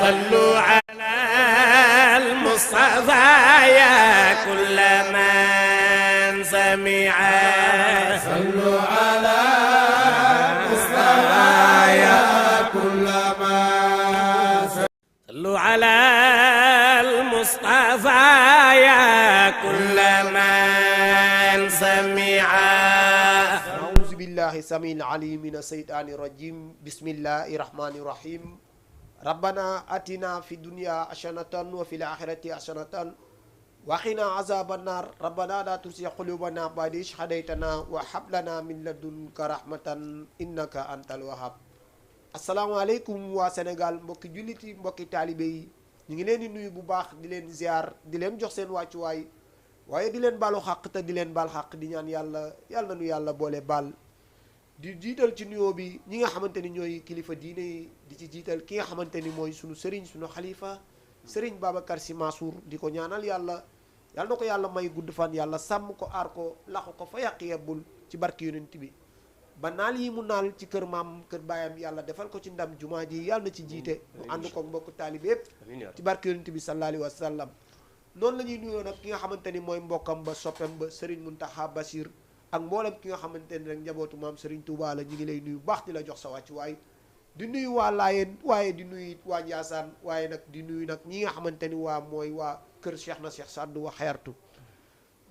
صلوا على المصطفى يا كل من سمع صلوا على المصطفى يا كل من صلوا على المصطفى يا كل من سمع أعوذ بالله السميع العليم من الشيطان الرجيم بسم الله الرحمن الرحيم ربنا آتنا في الدنيا حسنة وفي الآخرة حسنة وقنا عذاب النار ربنا لا تزغ قلوبنا بعد إذ هديتنا وهب لنا من لدنك رحمة إنك أنت الوهاب asalaamaaleykum waa Sénégal mbokki jullit yi mbokki taalibe yi ñu ngi leen di nuyu bu baax di leen ziar di leen jox seen wàccuwaay waaye di leen baalu xàq te di leen baal xàq di ñaan yàlla nu yàlla boole baal di jiital ci nuyoo bi ñi nga xamante ni ñooy kilifa diine yi di ci jiital ki nga xamante ni mooy sunu sëriñ sunu xalifa sëriñ Babacar Sy Mansour di ko ñaanal yàlla na ko yàlla may gudd fan yàlla sàmm ko aar ko laxu ko fa yàq yebbul ci barki yonent bi ba naal yi mu naal ci kër maam kër baayam yàlla defal ko ci ndam jumaa ji yàlla na ci jiite mu ànd ko mbokk taalibe yépp ci barki yonent bi sallallahu alayhi wa sallam noonu la ñuy nuyoo nag ki nga xamante ni mooy mbokkam ba soppem ba Serigne Mountakha Bachir ak mboolem ki nga xamante ni rek njabootu maam Serigne Touba la ñu ngi lay nuyu baax di la jox sa wàccuwaay di nuyu waa Laayeen waaye di nuyu waa Njaasaan waaye nag di nuyu nag ñi nga xamante ni mooy waa kër Cheikh na Cheikh Saddu wa xeertu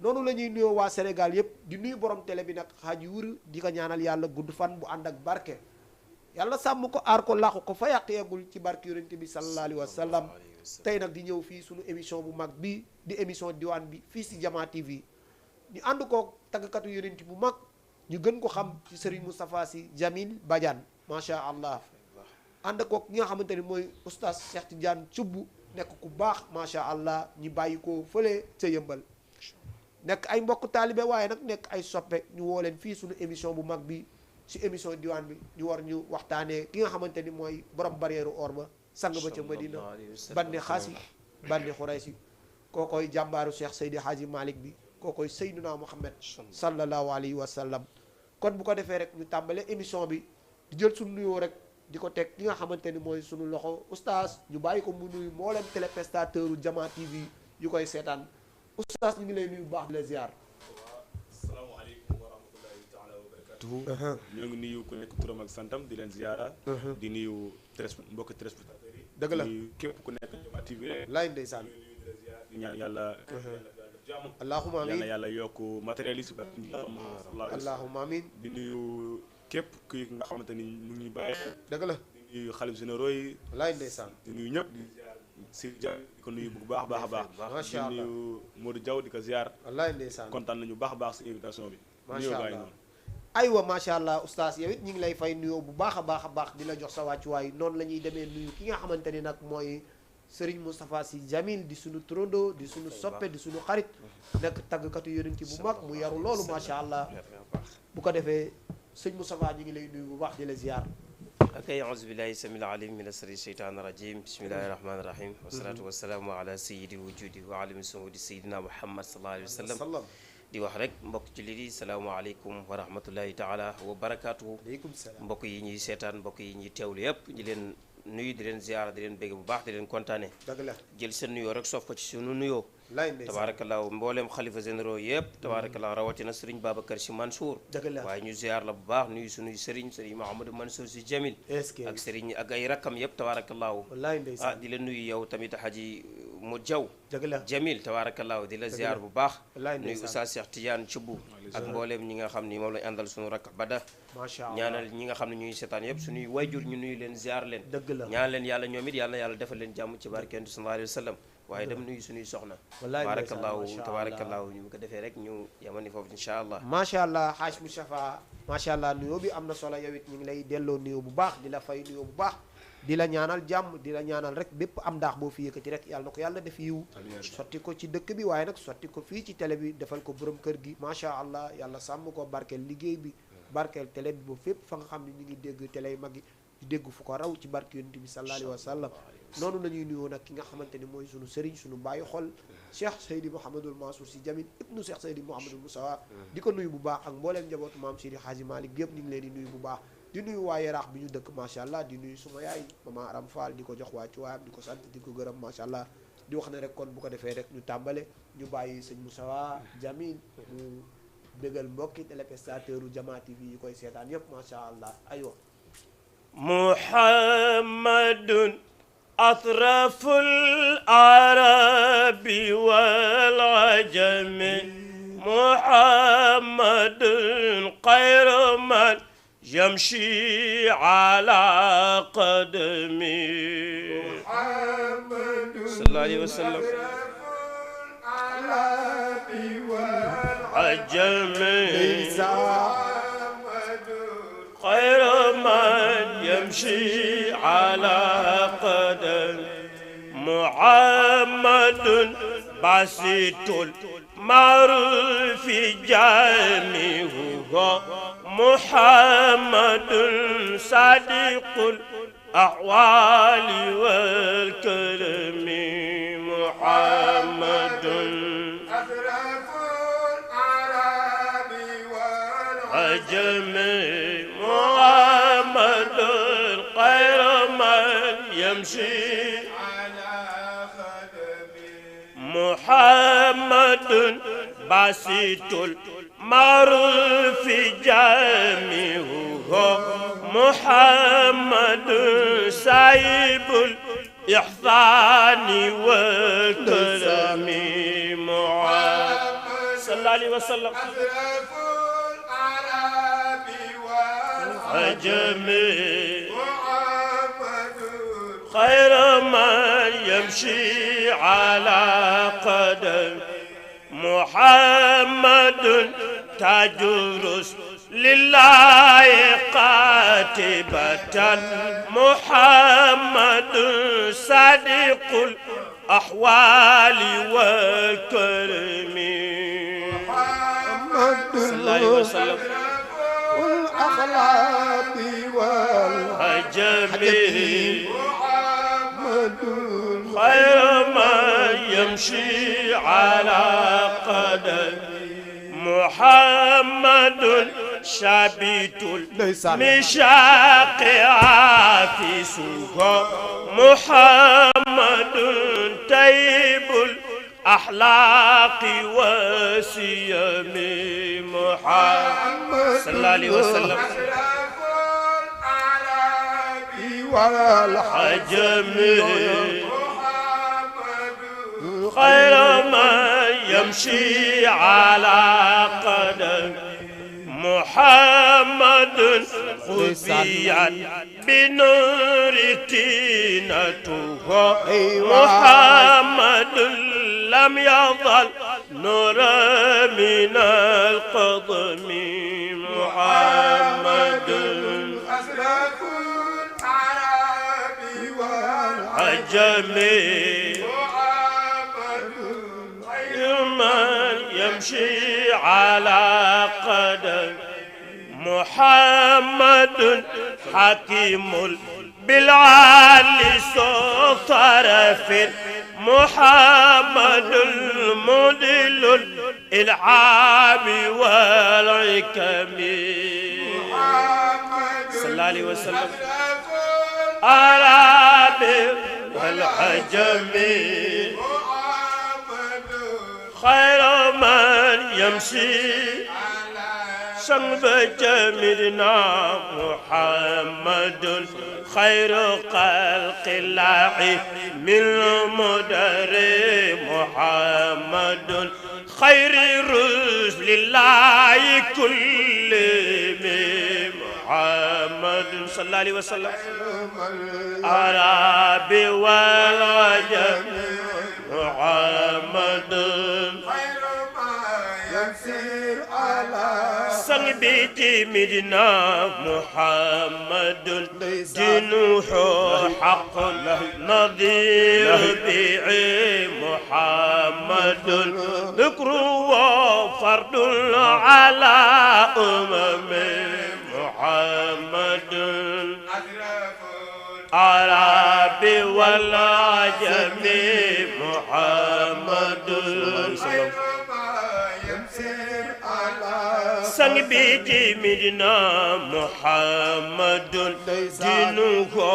noonu la ñuy nuyoo waa Sénégal yépp di nuyu borom télé bi nag xaaji wur di ko ñaanal yàlla gudd fan bu ànd ak barke yàlla sàmm ko aar ko làqu ko fa yàq yeggul ci barke yonent bi sallallahu alayhi wa sallam tey nag di ñëw fii suñu émission bu mag bi di émission diwaan bi fii si Jama TV ñu ànd ko tàggkatu yonent bu mag ñu gën ko xam ci Serigne Moustapha Sy Jamil Badiane macha allah ànd ko ñi nga xamante ni mooy oustaz Cheikh Tidiane Thioub nekk ku baax macha allah ñu bàyyi ko fële ca Yëmbal nekk ay mbokk taalibe waaye nag nekk ay soppe ñu woo leen fii suñu émission bu mag bi si émission diwaan bi ñu war ñu waxtaanee ki nga xamante ni mooy borom barrière or ba sang ba ca Madina bandi xaasi bandi xuraysi kookoy jàmbaaru Cheikh Seydi Hadji Malick bi kookoy Seydina Muhammad sallallahu alayhi wa sallam kon bu ko defee rek ñu tàmbale émission bi di jël suñu nuyoo rek di ko teg ki nga xamante ni mooy suñu loxo oustaz ñu bàyyi ko mu nuyu moo leen téléspectateur u Jama TV yu koy seetaan oustaz ñu ngi lay nuyu bu baax di la ziar. asalaamaaleykum wa rahmatulahi taala wa barakatuhu ñoo ngi nuyu ku nekk turam ak santam di leen ziara di nuyu mbokki téléspectateurs yi dëgg la nuyu képp ku nekk Jama TV laay ndeysaan di ñaan yàlla jàmm allahumma amin yàlla yokk matériel yi si allahumma amin di nuyu képp ki nga xamante ni mu ngi bàyyi dëgg la di nuyu xalif généraux yi laay ndeysaan di nuyu ñëpp di si Dia di ko nuyu bu baax a baax macha allah di nuyu Modou Diaw di ko ziar wallaay ndeysaan kontaan nañu baax a baax si invitation bi macha allah aywa macha allah oustaz yow it ñu ngi lay fay nuyoo bu baax a baax di la jox sa wàccuwaay noonu la ñuy demee nuyu ki nga xamante ni nag mooy Serigne Moustapha Sy Jamil di suñu trondo di suñu soppe di suñu xarit nekk tàggkatu yonent bu mag mu yaru loolu macha allah bu ko defee sëñ Moustapha ñu ngi lay nuyu bu baax di la ziar. ok auzu billahi samil alim min asri sheytaan rajim bismillahi rahmani rahim wasalatu wasalaamu ala sayidi wujudi wa alimi suhudi sayidina muhammad sallallahu alayhi wa sallam di wax rek mbokk jullit yi salaamaaleykum wa rahmatullahi taala wa barakaatuhu aleykum salaam mbokk yi ñuy seetaan mbokk yi ñuy teewlu yëpp di leen nuyu di leen ziara di leen bégg bu baax di leen kontaane dëgg la jël seen nuyoo rek soof ko ci sunu nuyoo lay ndeysaan tabaarakallaahu mbooleem xalifa généraux yëpp tabaarakallaahu rawatina sëriñ Babacar Sy Mansour dëgg la waaye ñu ziar la bu baax nuyu sunuy sëriñ Mouhamadou Mansour Sy Jamil ak sëriñ ak ay rakkam yëpp tabaarakallaahu wallaay ndeysaan di la nuyu yow tamit Haji mu jaw dëgg la Jamil tabaarakallaahu di la ziar bu baax wallaay nuyu ndeysaan Oustaz Cheikh Tidiane Thioub ak mbooleem ñi nga xam ni moom lañ àndal suñu rakk bada macha allah ñaanal ñi nga xam ne ñuy seetaan yëpp suñuy wayjur ñu nuyu leen ziar leen dëgg la ñaanal leen yàlla ñoom it yàlla defal leen jàmm ci barkeentu sallallahu alayhi wa sallam waaye dem nuyu suñuy soxna tabaarakallaahu ñu ko defee rek ñu yamani foofu incha allah macha allah xaaj Moustapha macha allah nuyoo bi am na solo yow it ñu ngi lay delloo nuyoo bu baax di la fay nuyoo bu baax di la ñaanal jàmm di la ñaanal rek bépp am ndaax boo fi yëkkati rek yàlla na ko yàlla def yiw sotti ko ci dëkk bi waaye nag sotti ko fii ci télé bi defal ko borom kër gi macha allah yàlla sàmm ko barkeel liggéey bi barkeel télé bi ba fépp fa nga xam ne ñu ngi dégg télé yu mag yi di dégg fu ko raw ci barke yonent bi sallallahu alayhi wa sallam noonu la ñuy nuyoo nag ki nga xamante ni mooy sunu sëriñ sunu bàyyi xol Cheikh Seydi Mouhamadul Mansour Sy Jamil ibnu Cheikh Seydi Mouhamadul Moustapha di ko nuyu bu baax ak mbooleem njabootu maam Seydi Hadji Malick yëpp ñu ngi leen di nuyu bu baax di nuyu waa Yaraax bi ñu dëkk macha allah di nuyu suma yaay mama Aram Fall di ko jox waa ci waayam di ko sant di ko gërëm macha allah di wax ne rek kon bu ko defee rek ñu tàmbale ñu bàyyi sëñ Moussawa Jamil mu bégal mbokki téléspectateur u Jama TV yi koy seetaan yëpp macha allah aywa muhammadun atraful arabi wal ajami muhammadun xayru man yamshi ala qadami sallallahu alayhi wa sallam ajami خير من يمشي على قدم محمد بسيط المعروف جامعه محمد صادق الأحوال والكرم محمد أشرف الأعراب والعجم محمد خير من يمشي على خدمه محمد بسيط المعروف جامعه محمد سايب الإحسان والكرم محمد صلى الله عليه وسلم أجمل محمد خير من يمشي على قدم محمد تاج الرسل لله قاتبة محمد صادق الأحوال والكرم محمد صلى الله عليه وسلم الأخلاق والعجب محمد خير من يمشي على قدم محمد شبيت المشاق عافسه محمد طيب الأحلاق وسيم محمد صلى الله عليه وسلم والحجم خير من يمشي على قدم محمد خفيت بنور تينته محمد لم يظل نورا من القضم محمد أسلك الأعراب والعجم من يمشي على قدم محمد حكيم بالعالي صوت طرف محمد المدل الإلعاب والعكم صلى الله عليه وسلم العربي والعجم خير من يمشي شنب جميلنا محمد خير خلق الله من المدر محمد خير رسل الله كلهم محمد صلى الله عليه وسلم العربي والعجم محمد يمسير على سنبيتي مدينة محمد دينه حق نظير بيعي محمد ذكره فرد على محمد العربي والعجم محمد سنگ sang bi ci Medina Muhammadun dinuhu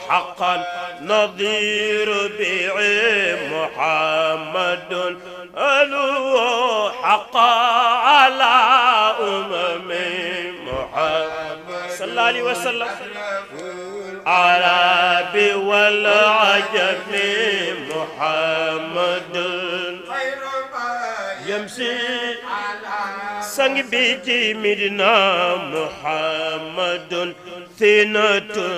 haqqan نظير بيع محمد ألو حقا على محمد صلى الله عليه وسلم عربي والعجم محمد يمشي sang bi ci Medina Muhammadun zinatu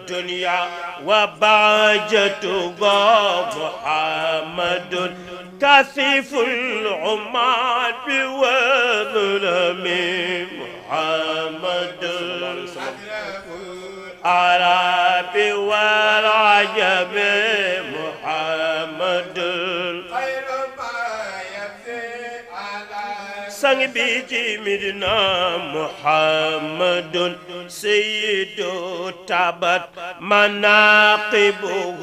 dunya wa bahjatuha Muhammadun kasiful umad wa dhulami Muhammadun arabi wal ajami Muhammadun sang bi ci Medina Muhammadun sayyidu tabat manaqibuhu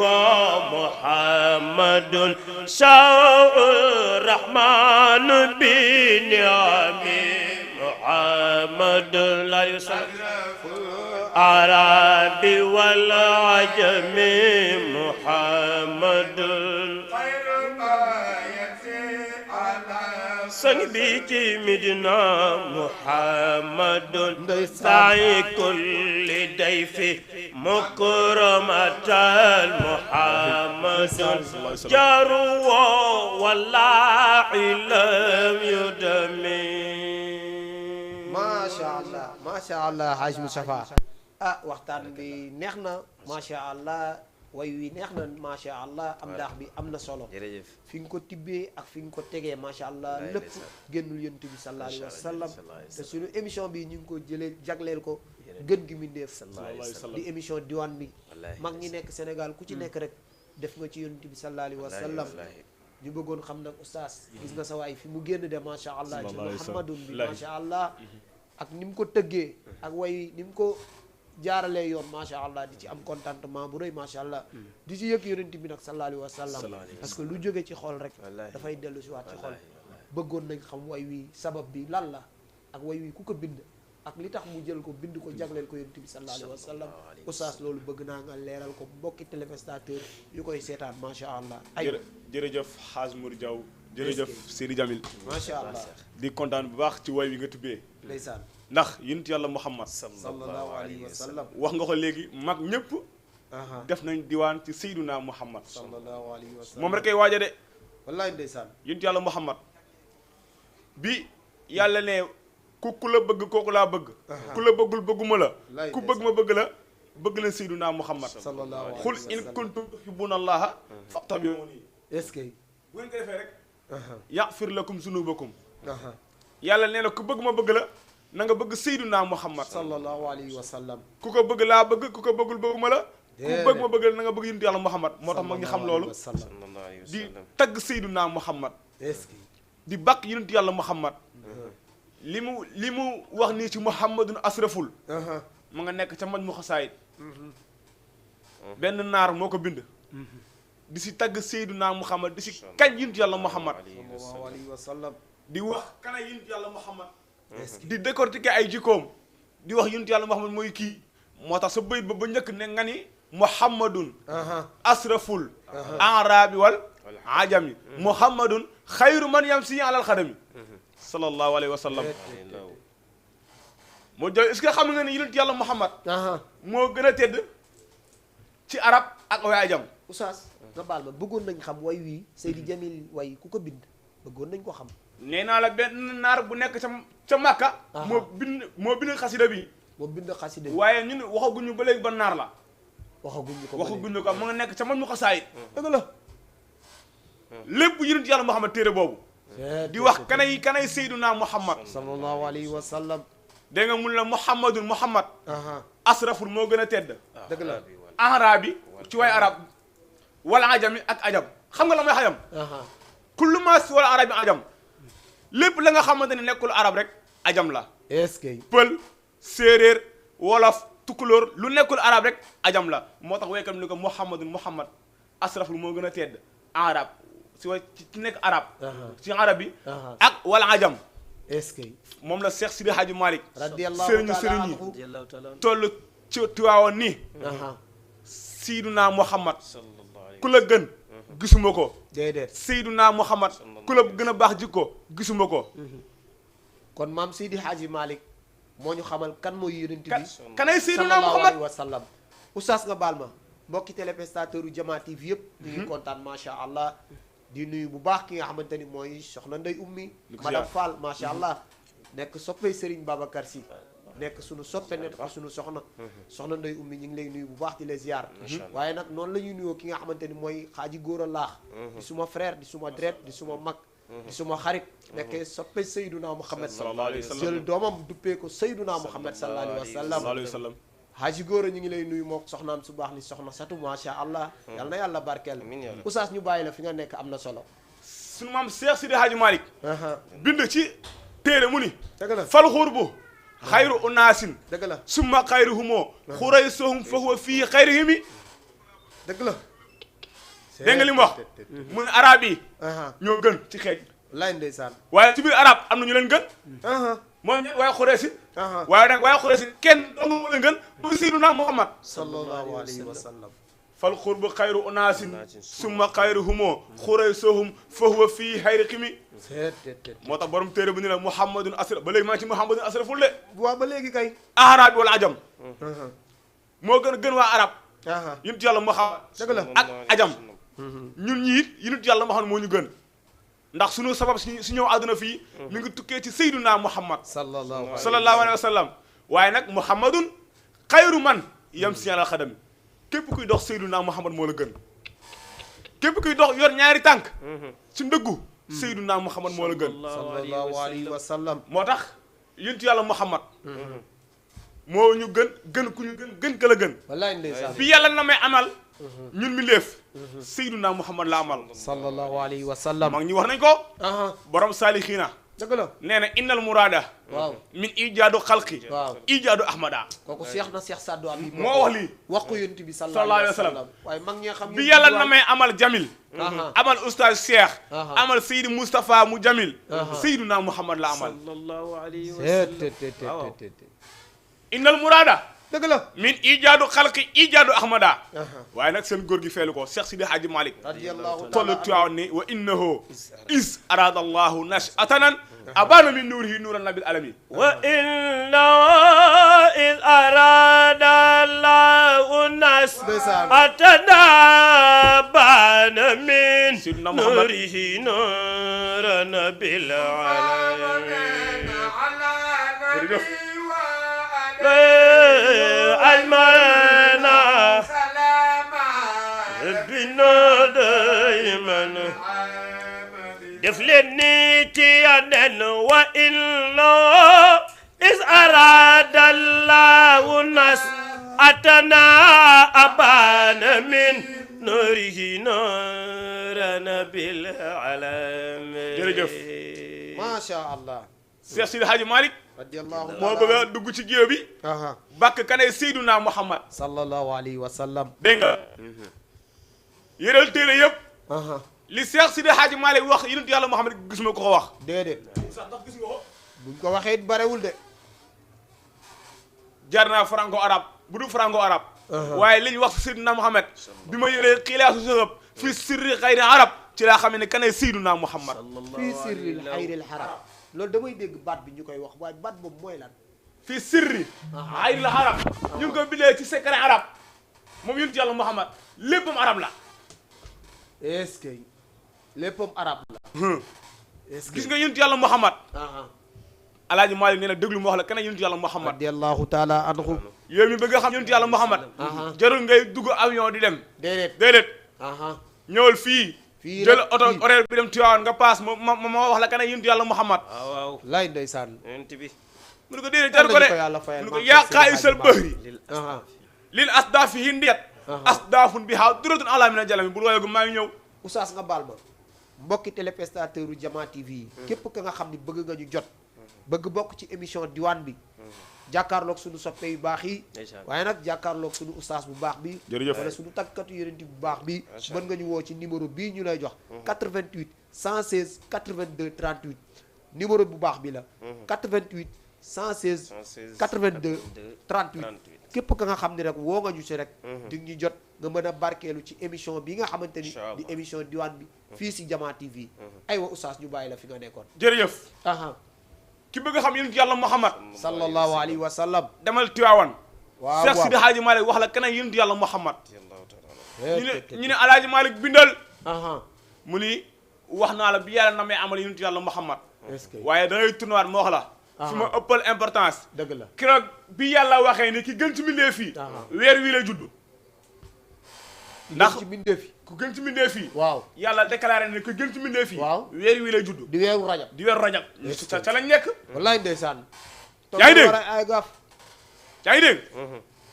Muhammadun sha'ur rahman bi ni'ami Muhammadun la yusal arabi wal ajami Muhammadun sang bi ci Medina Muhammadun sa'i kulli dayfi mukramatal Muhammadun jaru wallahi lam yudami. Masha Allah Haj Moustapha waxtaan bi neex na masha Allah way wi neex na macha allah am daax bi am na solo jërëjëf fi nga ko tibbee ak fi nga ko tegee macha allah lépp génnul yonent bi sallallahu alayhi wa sallam te suñu émission bi ñu ngi ko jëlee jagleel ko gën gi mindeef di émission diwaan bi mag ñi nekk Sénégal ku ci nekk rek def nga ci yonent bi sallallahu alayhi wa sallam ñu bëggoon xam nag oustaz gis nga sa waay fi mu génn de macha allah ci muhammadun bi macha allah ak ni mu ko tëggee ak way ni mu ko jaaralee yoon macha allah di ci am contentement bu rëy macha allah di ci yëg yonent bi nag sallallahu alayhi wa sallam parce que lu jóge ci xol rek dafay dellu si waat ci xol bëggoon nañ xam way wi sabab bi lan la ak way wi ku ko bind ak li tax mu jël ko bind ko jagleel ko yonent bi sallallahu alayhi wa sallam oustaz loolu bëgg naa nga leeral ko mbokki téléspectateur yu koy seetaan macha allah ay jërëjëf Hadj Mour Diaw jërëjëf Seydi Jamil macha allah di kontaan bu baax ci way wi nga tubbee ndeysaan ndax yonent yàlla Muhammad sallallahu alayhi wa sallam wax nga ko léegi mag ñëpp def nañ diwaan ci Seyduna Muhammad sallallahu alayhi wa sallam moom rek ay waaja de wallaay ndeysaan yonent yàlla Muhammad bi yàlla ne ku la bëgg kooku laa bëgg ku la bëggul bëgguma la ku bëgg ma bëgg la bëgg leen Seyduna Muhammad sallallahu alayhi wa xul sallam in kuntum tuhibbuna allaha fattabi'uni est-ce que bu ngeen ko defee rek yaghfir lakum zunubakum yàlla nee na ku bëgg ma bëgg la na nga bëgg Seyduna Muhammad sallallahu alayhi wa sallam ku ko bëgg laa bëgg ku ko bëggul bëgguma la ku bëgg ma bëgg la na nga bëgg yonent yàlla Muhammad moo tax ma ngi xam loolu di tagg Seyduna Muhammad est-ce que di bàkk yonent yàlla Muhammad li mu wax nii ci Muhammadun asraful mu nga nekk ca maj mu xasaayit benn naar moo ko bind di si tagg Seyduna Muhammad di si kañ yonent yàlla Muhammad sallallahu alayhi wa sallam di wax kana yonent yàlla Muhammad di décortiquer ay jikkoom di wax yonent yàlla Muhammad mooy kii moo tax sa bëyit ba njëkk ne nga ni Muhammadun asraful arabi wal ajami Muhammadun xayru man yamsi alal xadami sallallahu alayhi wa sallam moo jox est-ce que xam nga ni yonent yàlla Muhammad moo gën a tedd ci arab ak way ajam oustaz nga baal ma bëggoon nañ xam way wii Seydi Jamil way ku ko bind bëggoon nañ ko xam nee naa la benn naar bu nekk ca Makka moo bind xasida bi moo bind xasida bi waaye ñun waxaguñu ba léegi ba naar la waxaguñu ko mu nga nekk ca man mu xasaayit dëgg la lépp yonent yàlla Muhammad téere boobu di wax kanay Seyduna Muhammad sallallahu alayhi wa sallam dégg nga mun la Muhammadun Muhammad asraful moo gën a tedd dëgg la arabi ci way arab wala ajami ak ajam xam nga la may xajam kullu ma si wala arabi ajam lépp la nga xamante ne nekkul arab rek ajam la est-ce que pël séeréer wolof tukulóor lu nekkul arab rek ajam la moo tax waykat ni ko Muhammadun Muhammad asraful moo gën a tedd arab si way ci nekk arab ci arab bi ak wala ajam est-ce que moom la Cheikh Sidi Hadji Malick radiyallahu sëriñu taala sëriñ yi anhu radiyallahu taala anhu. toll ci Tiwaawan ni aha Seydunaa Muhammad sallallahu alayhi ku la gën gisuma ko déedéet Seydunaa Muhammad ku la gën a baax jikko gisuma ko kon maam Seydi Hadji Malick moo ñu xamal kan mooy yonent bi kanay Seydunaa sallallahu Muhammad alayhi wa sallam oustaz nga baal ma mbokki téléspectateur u Jama TV yëpp ñu ngi kontaan macha allah di nuyu bu baax ki nga xamante ni mooy soxna Ndey Ummi madame Fall macha allah nekk soppey Serigne Babacar Sy nekk suñu soppe nekk suñu soxna Ndey Ummi ñu ngi lay nuyu bu baax di la ziar waaye nag noonu la ñuy nuyoo ki nga xamante ni mooy xaaji góor a laax di suma frère di suma dret di suma mag di suma xarit nekkee soppe Seydunaa Muhammad sallallahu alayhi wa sallam jël doomam duppee ko Seydunaa Muhammad sallallahu alayhi wa sallam Haji Góora ñu ngi lay nuyu mook soxnaam su baax ni soxna Satu macha allah yal na yàlla barkeel oustaz ñu bàyyi la fi nga nekk am na solo suñu maam Cheikh Sidi Hadji Malick bind ci téere mu ni dëgg la fal xurbu xayru unaasin dëgg la summa xayruhumoo xuray sohum fa huwa fii xayrihimi dëgg la dégg nga li mu wax mu ne arab yi ñoo gën ci xeej lay ndeysaan waaye ci biir arab am na ñu leen gën mooy waaye xuraysi waaye nag waaye xuraysi kenn dong moo leen gën muy Seydunaa Muhammad sallallahu alayhi wa sallam fal xurbu xayru unaasin summa xayruhumoo xuray sohum fa huwa fii xayrihimi moo tax borom téere bu ni la muhammadun asra ba léegi maa ngi ci muhammadun asraful de waaw ba léegi kay arab wala ajam moo gën waa arab yunit yàlla Muhammad dëgg la ak ajam ñun ñi it yunit yàlla Muhammad moo ñu gën ndax sunu sabab su ñëw àdduna fii mi ngi tukkee ci Seydunaa Muhammad sallallahu alayhi wa sallam waaye nag muhammadun xayru man yam si yàlla xadami képp kuy dox Seydunaa Muhammad moo la gën képp kuy dox yor ñaari tànk ci ndëggu Seydunaa Muhammad moo la gën sallallahu alayhi wa sallam moo tax yunit yàlla Muhammad moo ñu gën ku ñu gën ka la gën wallaay ndeysaan bi yàlla na may amal ñun mi léef Seydunaa Muhammad la amal sallallahu alayhi wa sallam mag ñi wax nañ ko borom saalixiina dëgg la nee na innal muraada waaw min ijaadu xalqi waaw ijaadu ahmada kooku seex na seex Saddu am moo wax lii wax ko yonent bi sallallahu alayhi wa sallam waaye mag ñi xam bi yàlla na may amal jamil amal oustaz Cheikh amal Seydi Moustapha mu jamil Seydunaa Muhammad la amal sallallahu alayhi wa sallam innal muraada dëgg la min ijaadu xalqi ijaadu ahmada waaye nag seen góor gi feelu ko Cheikh Sidi Hadji Malick radiyallahu tollu tuwaaw ni wa innahu is arada allahu nash'atanan abana min nuurihi nuuran nabil alamin wa innahu is arada allahu nash'atana abana min nuurihi nuuran nabil alamin المانا بنا دائما دفلني تيانا وإلا إذ أراد الله الناس أتنا أبانا من نوره نورنا بالعالمين jërëjëf ما شاء الله Cheikh Sidi Hadji Malick radiyallahu moo bëgg a dugg ci géew bi bàkk kanay Seydunaa Muhammad sallallahu alayhi wa sallam dégg nga yëral téere yëpp li Cheikh Sidi Hadji Malick wax yonent yàlla Muhammad gisuma ko wax déedéet sax ndax gis nga ko buñ ko waxee it barewul de jar naa franco arabe bu du franco arabe waaye li ñu wax Seydunaa Muhammad bi ma yëree xilaasu sahab fi sirri xayri arab ci laa xam ne kanay Seydunaa Muhammad fii sirril xayril xarab loolu damay dégg baat bi ñu koy wax waaye baat boobu mooy lan fi sirri xayril arab ñu ngi ko bindee ci secret arab moom yonent yàlla Muhammad léppam arab la est-ce que léppam arab la est-ce que gis nga yonent yàlla Muhammad Alaaji Maalik nee na déglu ma wax la kanay yonent yàlla Muhammad radiyallahu taala anhu yow mi bëgg a xam yonent yàlla Muhammad jarul ngay dugg avion di dem déedéet ñëwal fii jël oto horaire bi dem Tiwaawan nga paas ma wax la kanay yonent yàlla Muhammad waaw lay ndeysaan yonent bi mu ne ko déedéet jaru ko de mu ne ko yaa qaa'isal bahri lil asdaafi hindiyat asdaafun bihaa duratun alaa mina jalami bul waaye gu maa ngi ñëw oustaz nga baal ma mbokki téléspectateur u Jama TV yi képp ka nga xam ni bëgg nga ñu jot bëgg bokk ci émission diwaan bi jàkkaarloog suñu soppe yu baax yi waaye nag jàkkaarloog suñu oustaz bu baax bi wala suñu tàggkatu yonent bu baax bi mën nga ñu woo ci numéro bii ñu lay jox 88 116 82 38 numéro bu baax bi la 88 116 82 38 képp ka nga xam ne rek woo nga ñu si rek di ñu jot nga mën a barkeelu ci émission bi nga xamante ni di émission diwaan bi fii si Jama TV aywa oustaz ñu bàyyi la fi nga nekkoon jërëjëf aha ki bëgg a xam yonent yàlla Muhammad sallallahu alayhi wa sallam demal Tiwaawan waaw Cheikh Sidi Hadji Malick wax la keneen yonent yàlla Muhammad ñu ne Alaaji Malick bindal aha mu ni wax naa la bi yàlla na may amal yonent yàlla Muhammad est-ce que waaye da ngay tournewaat moo wax la fi ma ëppal importance dëgg la keroog bi yàlla waxee ni ki gën ci mbindee fii weer wii la judd ndax ci mbindeef yi ku gën ci mbindee fii waaw yàlla déclaré ne ku gën ci mbindee fii waaw weer wii la judd di weeru rajab di weeru rajab ca lañ nekk wallaay ndeysaan yaa ngi dégg ay gaaf yaa ngi dégg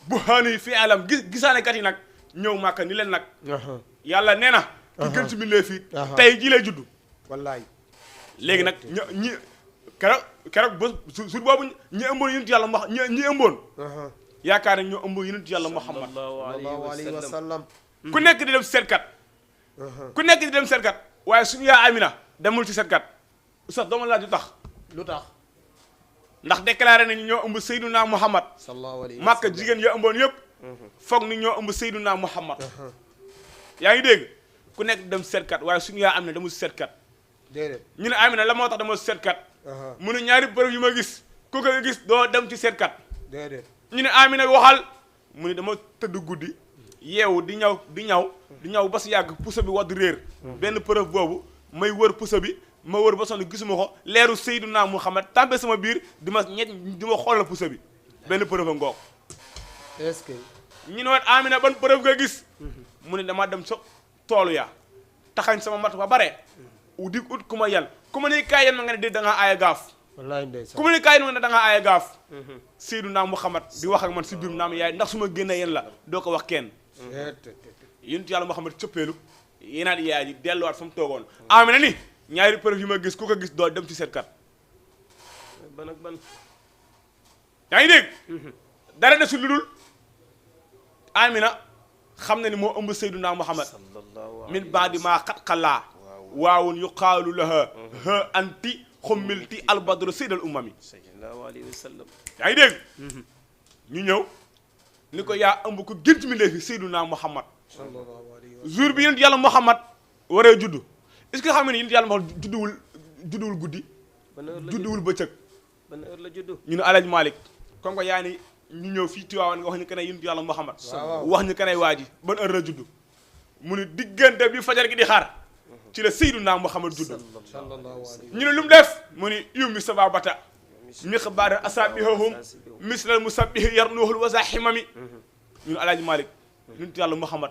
bu xaani fi alam gisaanekat yi nag ñëw màkka ni leen nag yàlla nee na ki gën ci mbindee fii tey ji lay judd wallaay léegi nag ñi keroog ba su boobu ñi ëmboon yonent yàlla ma ñi ëmboon yaakaar ne ñoo ëmb yonent yàlla Muhammad sallallahu alayhi wa sallam ku nekk di dem seetkat ku nekk di dem seetkat waaye suñu yaa Amina demul ci seetkat sax dooma laaj lu tax ndax déclaré nañu ñoo ëmb Seydunaa Muhammad sallallahu alayhi wa sallam Màkka jigéen ya ëmboon yëpp foog ni ñoo ëmb Seydunaa Muhammad yaa ngi dégg ku nekk di dem seetkat waaye suñu yaa Amina demul seetkat déedéet ñu ne Amina la moo tax dama seetkat mu ne ñaari preuve yu ma gis ku ko gis doo dem ci seetkat déedéet ñu ne Amina waxal mu ne dama tëdd guddi yeewu di ñaw ba si yàgg puso bi wadd réer benn preuve boobu may wër puso bi ma wër ba sonn gisuma ko leeru Seydunaa Muhammad tàmbe sama biir di ma xoolal puso bi benn preuve a ngoog est-ce que ñu ne waat Amina ban preuve nga gis mu ne dama dem sa toolu ya taxañ sama mat ba bare di ut ku ma yan ku ma ne kaay yan ma nga ne di da ngaa aaya gaaf wallaay ndeysaan ku ma ne kaay yan ma ne da ngaa aaya gaaf Seydunaa Muhammad di wax ak man si biir naam yaay ndax su ma génnee yéen la doo ko wax kenn yonent yàlla Muhammad cëppeelu yenaat yaay ji delluwaat fa mu toogoon Amina ni ñaari preuve yi ma gis ku ko gis doo dem ci seetkat ban ak ban yaa ngi dégg dara de su ludul Amina xam na ni moo ëmb Seydunaa Muhammad min baadi maa xat xalaa waawun yuqaalu laha ha anti xummilti albadru seydal umami sallallahu alayhi wa sallam yaa ngi dégg ñu ñëw ni ko yaa ëmb ko gën ci mbindéef fi Seydunaa Muhammad jour bi yonent yàlla Muhammad waree juddu est-ce que xam nga ni yonent yàlla Muhammad judduwul guddi judduwul bëccëg ban heure la juddu ñu ne Alaaji Malick comme que yaa ni ñu ñëw fii Tiwaawan nga wax ñu kenn yonent yàlla Muhammad wax ñu kenn waa ji ban heure la juddu mu ne diggante bi fajar gi di xaar ci la Seydunaa Muhammad juddu ñu ne lu mu def mu ni yummi sababata miqbaara asaabihahum mislal musabbihi yarnuhul wasa ximami ñu ne Alaaji Malick yonent yàlla Muhammad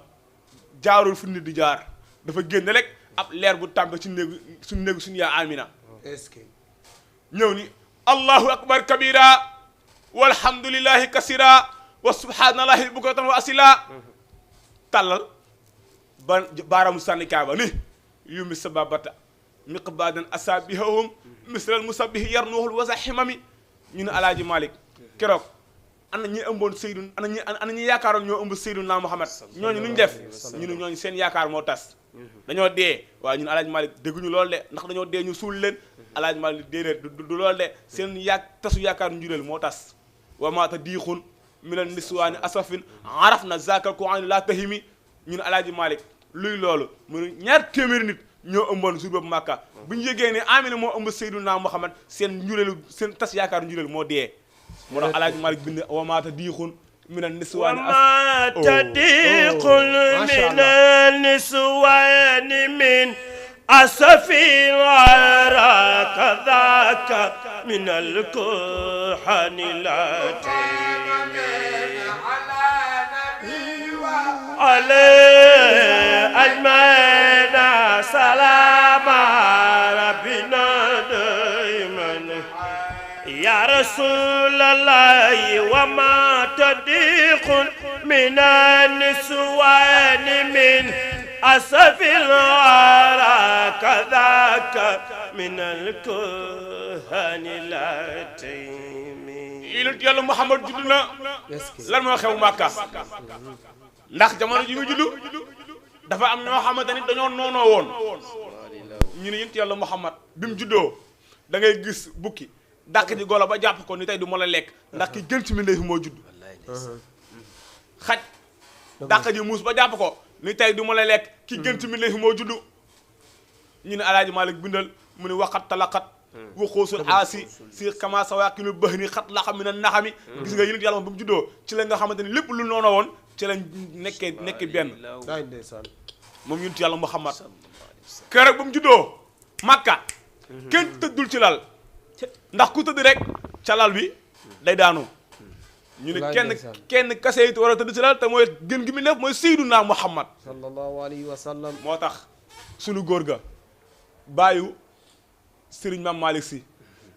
jaarul fu nit di jaar dafa génn rek ab leer bu tàmbe ci néegu suñu yaa Amina est-ce que ñëw ni allahu akbar kabira walhamdulillahi kasira wa subhanallahi bukratan wa asila tàllal ba baaramu sànnikaay ba ni yummi sababata miqbaadan asaabihahum mislal musabbihi yarnuhul wasa ximami ñu ne Alaaji Malick keroog ana ñi ëmboon Seydun ana ñi yaakaaroon ñoo ëmb Seydunaa Muhammad ñooñu nuñ def ñu ne ñooñu seen yaakaar moo tas dañoo dee waaye ñun Alaaji Malick dégguñu loolu de ndax dañoo dee ñu suul leen Alaaji Malick déedéet du loolu de seen tasu yaakaar njureel moo tas wa maata diixun minal niswaani asafin araf na zakal ko an laa tahimi ñun Alaaji Malick luy loolu mu ne ñaar téeméeri nit ñoo ëmboon jour boobu Màkka bu ñu yëgee ne Amina moo ëmb Seydunaa Muhammad seen njureelu seen tas yaakaar njureel moo dee moo tax Alaaji Malick bind wa maata diixun minal niswaani minal niswaani min asafin ara kadaka minal kuhani أجمعين سلام ربنا دائما يا رسول الله وما تضيق من النسوان من أسف الورى كذاك من الكهن العتيم yonent yàlla Muhammad judd na lan moo xew Màkka ndax jamono ji mu juddu dafa am ñoo xamante ni dañoo noonoo woon ñu ne yonent yàlla Muhammad bi mu juddoo da ngay gis bukki dàq ji golo ba jàpp ko ni tey du ma la lekk ndax ki gën ci mbindeef moo judd xaj dàq ji muus ba jàpp ko ni tey du ma la lekk ki gën ci mbindeef moo judd ñu ne Alaaji Malik bindal mu ni waxat talaqat waxoosul aasi si kama sawaakinu bahni xat la xam mi na naxami gis nga yonent yàlla moom ba mu juddoo ci la nga xamante ni lépp lu noonu woon ci lañ nekkee benn moom yonent yàlla Muhammad keroog ba mu juddoo Makka kenn tëddul ci lal ndax ku tëdd rek ca lal bi day daanu ñu ne kenn kase it war a tëdd ci lal te mooy gën gi mu def mooy Seydunaa Muhammad sallallahu alayhi wa sallam moo tax sunu góor ga bàyyu Serigne Mame Malick Sy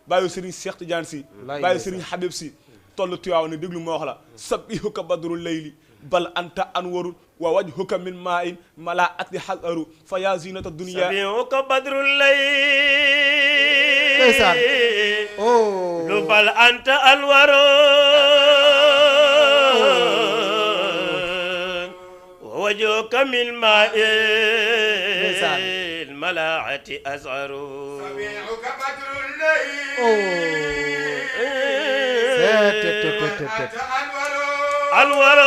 bàyyu Serigne Cheikh Tidiane Sy bàyyu Serigne Habib Sy toll tuyaaw ne déglu ma wax la sabbihuka badrul layli bal anta anwarun wa wajhuka min ma'in mala ati hasaru fa ya zinata dunya sabbihuka badrul layli ndeysaan lu bal anta anwarun wa wajhuka min ma'in ملاعة أزعر سبيعك بدر الليل أنور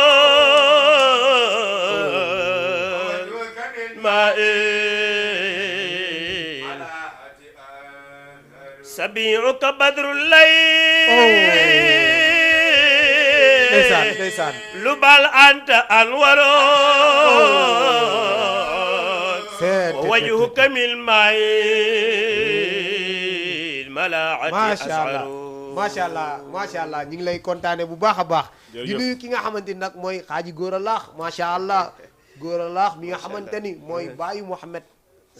ماء سبيعك بدر الليل لبال أنت أنور وجهك من الماء الملاعة أسعر macha allah ñu ngi lay kontaane bu baax a baax di nuyu ki nga xamante ni nag mooy xaaji góor a laax macha allah góor a laax mi nga xamante ni mooy baayu Muhammad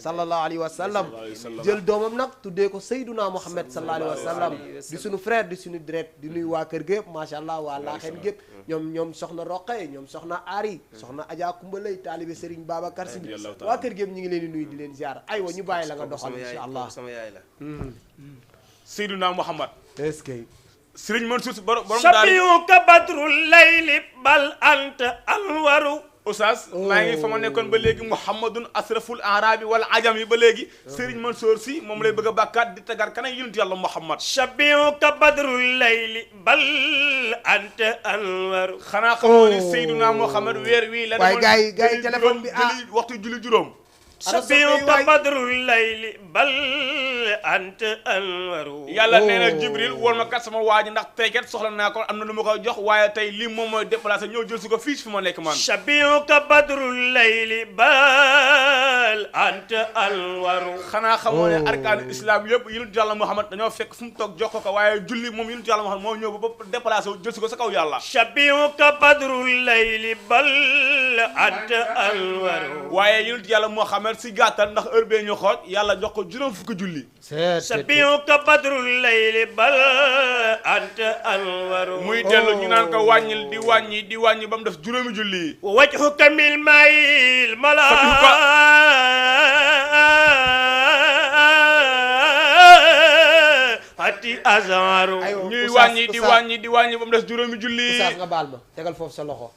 sallallahu alayhi wa sallam jël doomam nag tuddee ko Seydunaa Muhammad sallallahu alayhi wa sallam di suñu frère di suñu dret di nuyu waa kër gépp macha allah waa laaxeen gépp ñoom soxna Roqe ñoom soxna Ari soxna Adja Kumbalay taalibe Serigne Babacar Sy waa kër gépp ñu ngi leen di nuyu di leen ziar aywa ñu bàyyi la nga doxal insha allah sama yaay la Seydunaa Muhammad est-ce que Serigne Mansour borom sabiyuka badrul layli bal anta anwaru Oustaz maa ngi fa ma nekkoon ba léegi Muhammadun asraful arabi wal ajam yi ba léegi Serigne Mansour Sy moom lay bëgg a bàkkaat di tegaat kanay yonent yàlla Muhammad sabiyuka badrul layli bal anta anwaru xanaa xamoo ni Seydunaa Muhammad weer wii la waaye gars yi téléphone bi waxtu julli juróom sabiyuka badrul layli bal anta anwaru yàlla nee na Jibril wol ma kat sama waa ji ndax tey kat soxla naa ko am na lu ma koy jox waaye tey lii moom mooy déplacé ñëw jël si ko fii fi ma nekk man sabiyuka badrul layli bal anta anwaru xanaa xamoo ne arkaanu islam yëpp yonent yàlla Muhammad dañoo fekk fu mu toog jox ko waaye julli moom yonent yàlla Muhammad moo ñëw ba déplacé wu jël si ko sa kaw yàlla sabiyuka badrul layli bal anta anwaru waaye yonent yàlla Muhammad si gàttal ndax heure bee ñu xool yàlla jox ko juróom fukki julli sabiyuka badrul layli bal anta anwaru muy dellu ñu naan ko wàññil di wàññi ba mu def juróomi julli wa wajhuka min mayil mala ati azaru ñuy wàññi di wàññi ba mu def juróomi julli Oustaz nga baal ma tegal foofu sa loxo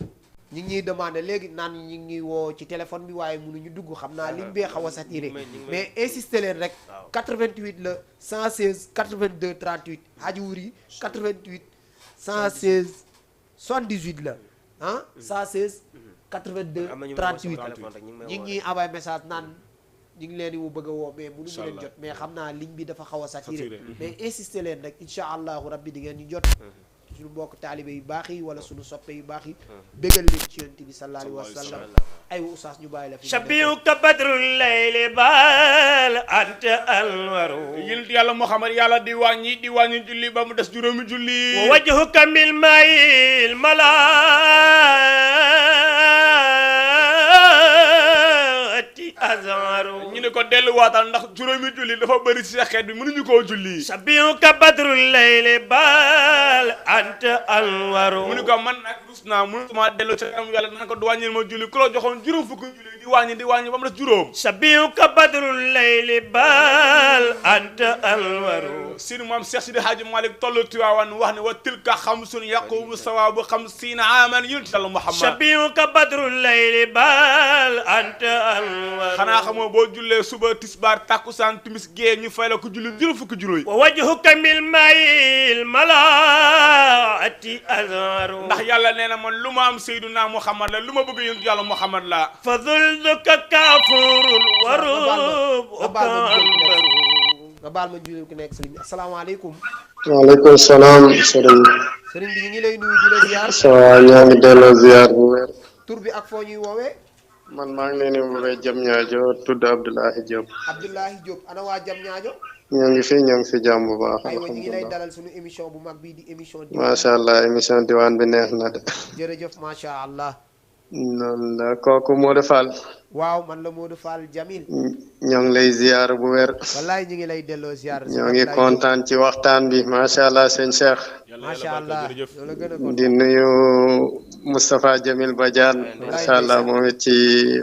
ñi ngi ñuy demandé léegi naan ñi ngi woo ci téléphone bi waaye mënuñu dugg xam naa liñ bee xaw a saturé mais insister leen rek 88 la 116 82 38 Hadji Wuri 88 116 78 la ah 116 82 38 ñi ngi ñuy envoyé message naan ñi ngi leen di bëgg a woo mais mënu mu leen jot mais xam naa ligne bi dafa xaw a saturé mais insister leen rek incha allahu rabbi di ngeen ñu jot suñu mbokk taalibe yu baax yi wala suñu soppe yu baax yi bégal leen ci yonent bi sallallahu alayhi wa sallam ay Oustaz ñu bàyyi la fi sabiyuka badrul layli bal anta anwaru yonent yàlla Muhammad yàlla di wàññi julli ba mu des juróomi julli wa wajhuka min mayil malaati azharu ñu ne ko delluwaatal ndax juróomi julli dafa bëri ci sa xeet bi mënuñu koo julli sabiyuka badrul layli bal anta anwaru mu ne ko man nag rus naa mënutuma dellu ca am yàlla naan ko du wàññil ma julli ku la joxoon juróom fukki julli di wàññi ba mu des juróom sabiyuka badrul layli bal anta anwaru sinu maam Cheikh Sidi Hadji Malick tollu Tiwaawan wax ne wa tilka xamsun yaqumu sawaabu 50 aaman yonent yàlla Muhammad shabihuka badrul layli bal anta anwar xanaa xamoo boo jullee suba tisbaar takkusaan timis gee ñu fay la ko julli juróom fukki juróoy wa wajhuka mil mayil malaati azharu ndax yàlla nee na man lu ma am Seydina Muhammad la lu ma bëgg yonent yàlla Muhammad la fa dhulluka kafurun warubuka anbaru nga baal ma julli ku nekk sëriñ bi asalaamaaleykum. waaleykum salaam sëriñ sëriñ bi ñu ngi lay nuyu di la ziar. ça ñoo ngi delloo ziar bu wér. tur bi ak foo ñuy woowee. man maa ngi leen di woowee jam ñaajo tudd Abdoulahi Diop. Abdoulahi Diop ana waa jam ñaajo. ñoo ngi fi jàmm bu baax. aywa ñu ngi lay dalal suñu émission bu mag bii di émission. macha allah émission diwaan bi neex na de. jërëjëf macha allah. noonu la kooku Modou Fall. waaw man la Modou Fall Jamil. ñoo ngi lay ziar bu wér. wallaay ñu ngi lay delloo ziar. ñoo ngi kontaan ci waxtaan bi macha allah sëñ Cheikh. macha allah loolu la gën a kontaan. di nuyu Moustapha Jamil Badiane. macha allah moom it ci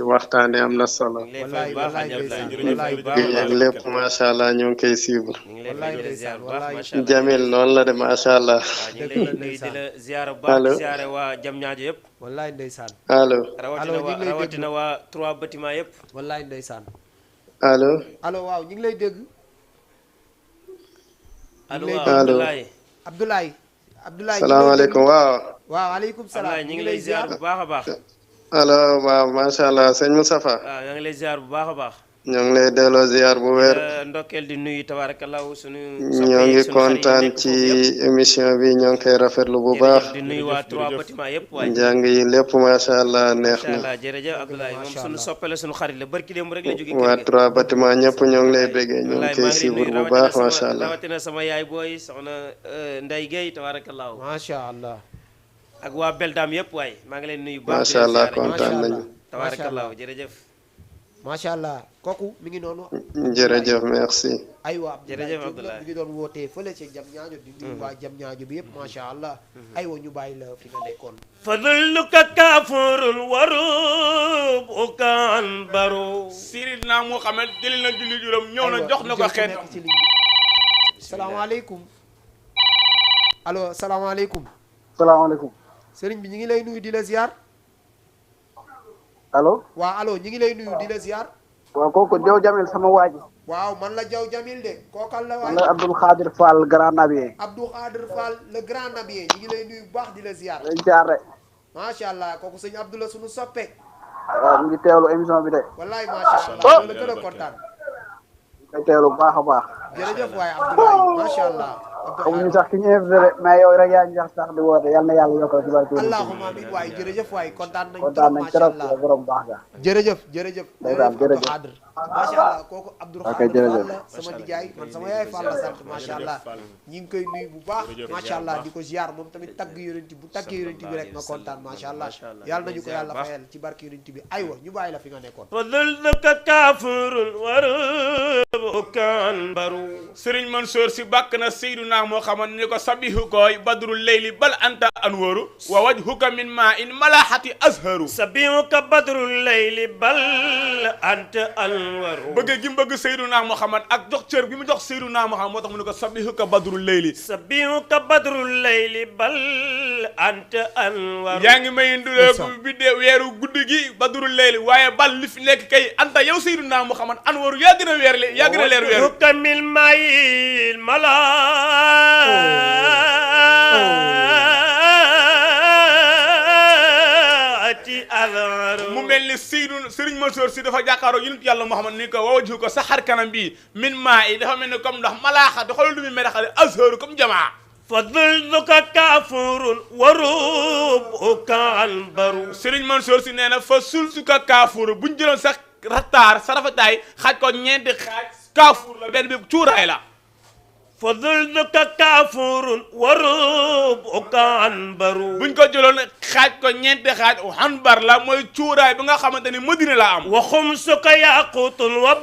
waxtaan yi am na solo. wallaay wallaay lépp macha allah ñoo ngi koy suivre. wallaay ndeysaan wallaay. Jamil noonu la de macha allah. ñu ngi lay nuyu di la ziar bu baax di ziare waa jam ñaajo yëpp wallaay ndeysaan. allo. rawatina waa 3 bâtiment yëpp wallaay ndeysaan. allo. allo waaw ñu ngi lay dégg. allo lay waaw dégg. Abdoulaye Abdoulaye. Abdoulaye salaamaaleykum waaw. waaw waaleykum salaam. Abdoulaye ñu ngi lay ziar bu baax a baax allo waaw macha allah sëñ Moustapha. waaw ñoo ngi lay ziar bu baax a baax ñoo ngi lay delloo ziar bu wér. ndokkeel di nuyu tabarakallahu sunu ñoo ngi kontaan ci émission bi ñoo ngi koy rafetlu bu baax. di nuyu waa 3 bâtiment yëpp waaye njàng yi lépp macha allah neex macha na. allah jërëjëf Abdoulaye moom sunu soppele sunu xarit la barki démb rek la jóge waa 3 bâtiment ñëpp ñoo ngi lay béggee ñoo ngi koy suivre bu baax macha allah. rawatina sama yaay booy soxna Ndeye Gueye tabarakallahu macha allah. ak waa Beldam yëpp waaye maa ngi leen nuyu bu baax macha allah kontaan nañu. tabarakallahu jërëjëf macha allah kooku mi ngi noonu. jërëjëf merci. aywa jërëjëf Abdoulaye Abdoulaye mi ngi doon wootee fële ca jam ñaajo di nuyu waa jam ñaajo bi yëpp macha allah. aywa ñu bàyyi la fi nga nekkoon. fa dhulluka kafurun warubuka anbaru Seydina Muhammad jëli na julli juróom ñëw na jox na ko xeet salaamaaleykum. allo salaamaaleykum. salaamaaleykum. sëriñ bi ñu ngi lay nuyu di la ziar. allo. waaw allo ñu ngi lay nuyu di la ziar. waaw kooku Jaw Jamil sama waa ji. waaw man la Jaw Jamil de kookal la man waay. la Abdoul Khadir Fall Grand Nabier. Abdou Khadir Fall le grand nabier ñu ngi lay nuyu bu baax di la ziar. dañ jaare. macha allah kooku sëñ Abdou la sunu soppe. waaw ñu ngi teewlu émission bi de. wallaay macha allah loolu la gën a kontaan. ñu koy teewlu bu baax a baax. jërëjëf waaye Abdoulaye macha allah. xamuñu sax ki ñu invité de mais yow rek yaa ngi sax di woote yal na yàlla yokkal ci barke. allahumma amin waaye jërëjëf waaye kontaan nañ kontaan nañ macha trop allah borom baax ga. jërëjëf jërëjëf. ndeysaan jërëjëf. macha allah kooku Abdou ok Khadir jërëjëf. Fall la sama nijaay man sama yaay Fall la sant macha allah ñi ngi koy nuyu bu baax macha allah di ko ziar moom tamit tagg yonent bu taggee yonent bi rek nga kontaan macha allah yàlla nañu ko yàlla fayal ci barke yonent bi aywa ñu bàyyi la fi nga nekkoon. fa dhulluka kafurun warubuka anbaru Serigne Mansour si bàkk na Seydina Muhammad ni ko sabihu koy badrul leyli bal anta anwaru wa wajhuka min ma in malahati azharu sabihuka badrul layli bal anta anwaru bëgg gi mu bëgg Seydina Muhammad ak jox cër bi mu jox Seydina Muhammad moo tax mu ne ko sabihuka badrul leyli sabihuka badrul layli bal anta anwaru yaa ngi may ndule bi de weeru guddi gi badrul leyli waaye bal li fi nekk kay anta yow Seydina Muhammad anwaru yaa gën a weer le yaa gën a leer weeru kamil mayil malaati azharu mu mel ni Serigne Mansour si dafa jàkkaaroo yonent yàlla Muhammad ni ko wawaju ko sa xar kanam bi min maa yi dafa mel ni comme ndox malaaxa da xoolal lu muy melaxale azharu comme jamaa fa dhulluka kafurun warubuka anbaru Serigne Mansour si nee na fa sulsuka kaafuur buñ jëloon sax rattaar sa rafetaay xaaj ko ñeenti xaaj kaafuur la benn bi cuuraay la fa dhulluka kafurun warubuka anbaru buñ ko jëloon xaaj ko ñeenti xaaj hanbar la mooy cuuraay bi nga xamante ni Madina la am wa xumsuka yaqutun wa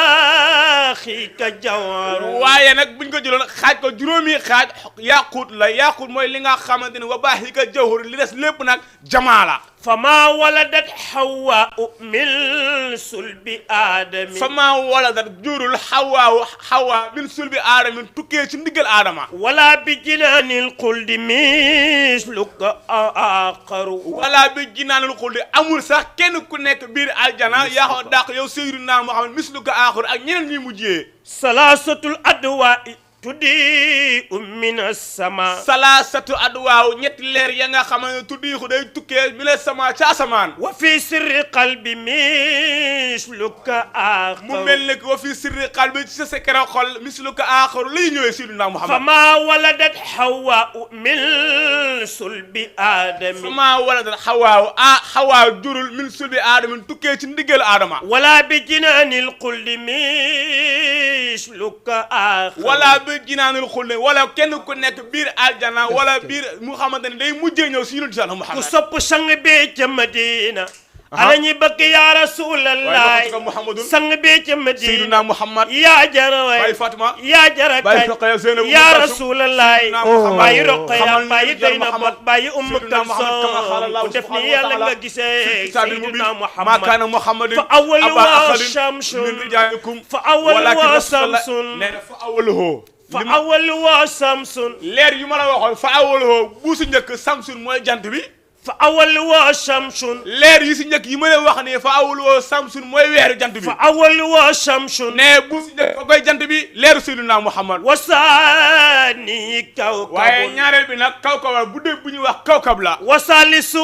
baaxika jawharu waaye nag buñ ko jëloon xaaj ko juróomi xaaj yaqut la yaqut mooy li nga xamante ni wa baaxika jawhar li des lépp nag jamaa la فما ولدت حواء من صلب آدم fama waladat jurul xawaa min sulbi aadama tukkee ci ndiggal aadama ولا بجنان القلد مثلك آخر wala bi jinaanul xuldi amul sax kenn ku nekk biir aljana yaa ko dàq yow Seydina Muhammad misluka aaxur ak ñeneen ñi mujjee ثلاثة الأدواء تضيء من السماء salaasatu adwaaw ñetti leer ya nga xam ne tuddiixu day tukkee mi la sama ca asamaan وفي سر قلبي مثلك mu آخر mel ne que wa fi sirri qalbi ci sa secret xol misluka aaxur lay ñëwee Seydina Muhammad فما ولدت حواء من صلب آدم fama waladat xawaa jurul min sulbi aadama tukkee ci ndiggal aadama ولا بجنان القلد مثلك آخر wala bi jinaanul xulde wala kenn ku nekk biir aljana wala biir mu xamante ne day mujjee ñëw si yonent Yàlla Muhammad تصب سنگ بيت مدينة أنا نبك يا رسول الله Muhammadun سنگ بيت مدينة Seydina Muhammad يا جروي Baye Fatima يا جرك Baye Roqaya Zeynab يا رسول الله باي رقيا xamal باي ñu زينب Muhammad باي ام Seydina Muhammad kama qaala كلثوم Allah ودفني يا لنغا غيسه سيدنا ما محمد كان محمد فأول أبا أحد والشمس من رجالكم فأول ولكن والشمس nee na fa awaluhu فأول والشمس leer yu ma la waxoon fa awaluhu bu si njëkk samsun mooy jant bi فأول والشمس leer yi si njëkk yi ma leen wax nii fa awaluhu samsun mooy weeru jant bi فأول والشمس ne bu si njëkk fa koy jant bi leeru Seydina Muhammad وثاني كوكب waaye ñaareel bi nag kawkab bu dee bu ñuy wax kawkab la وثالث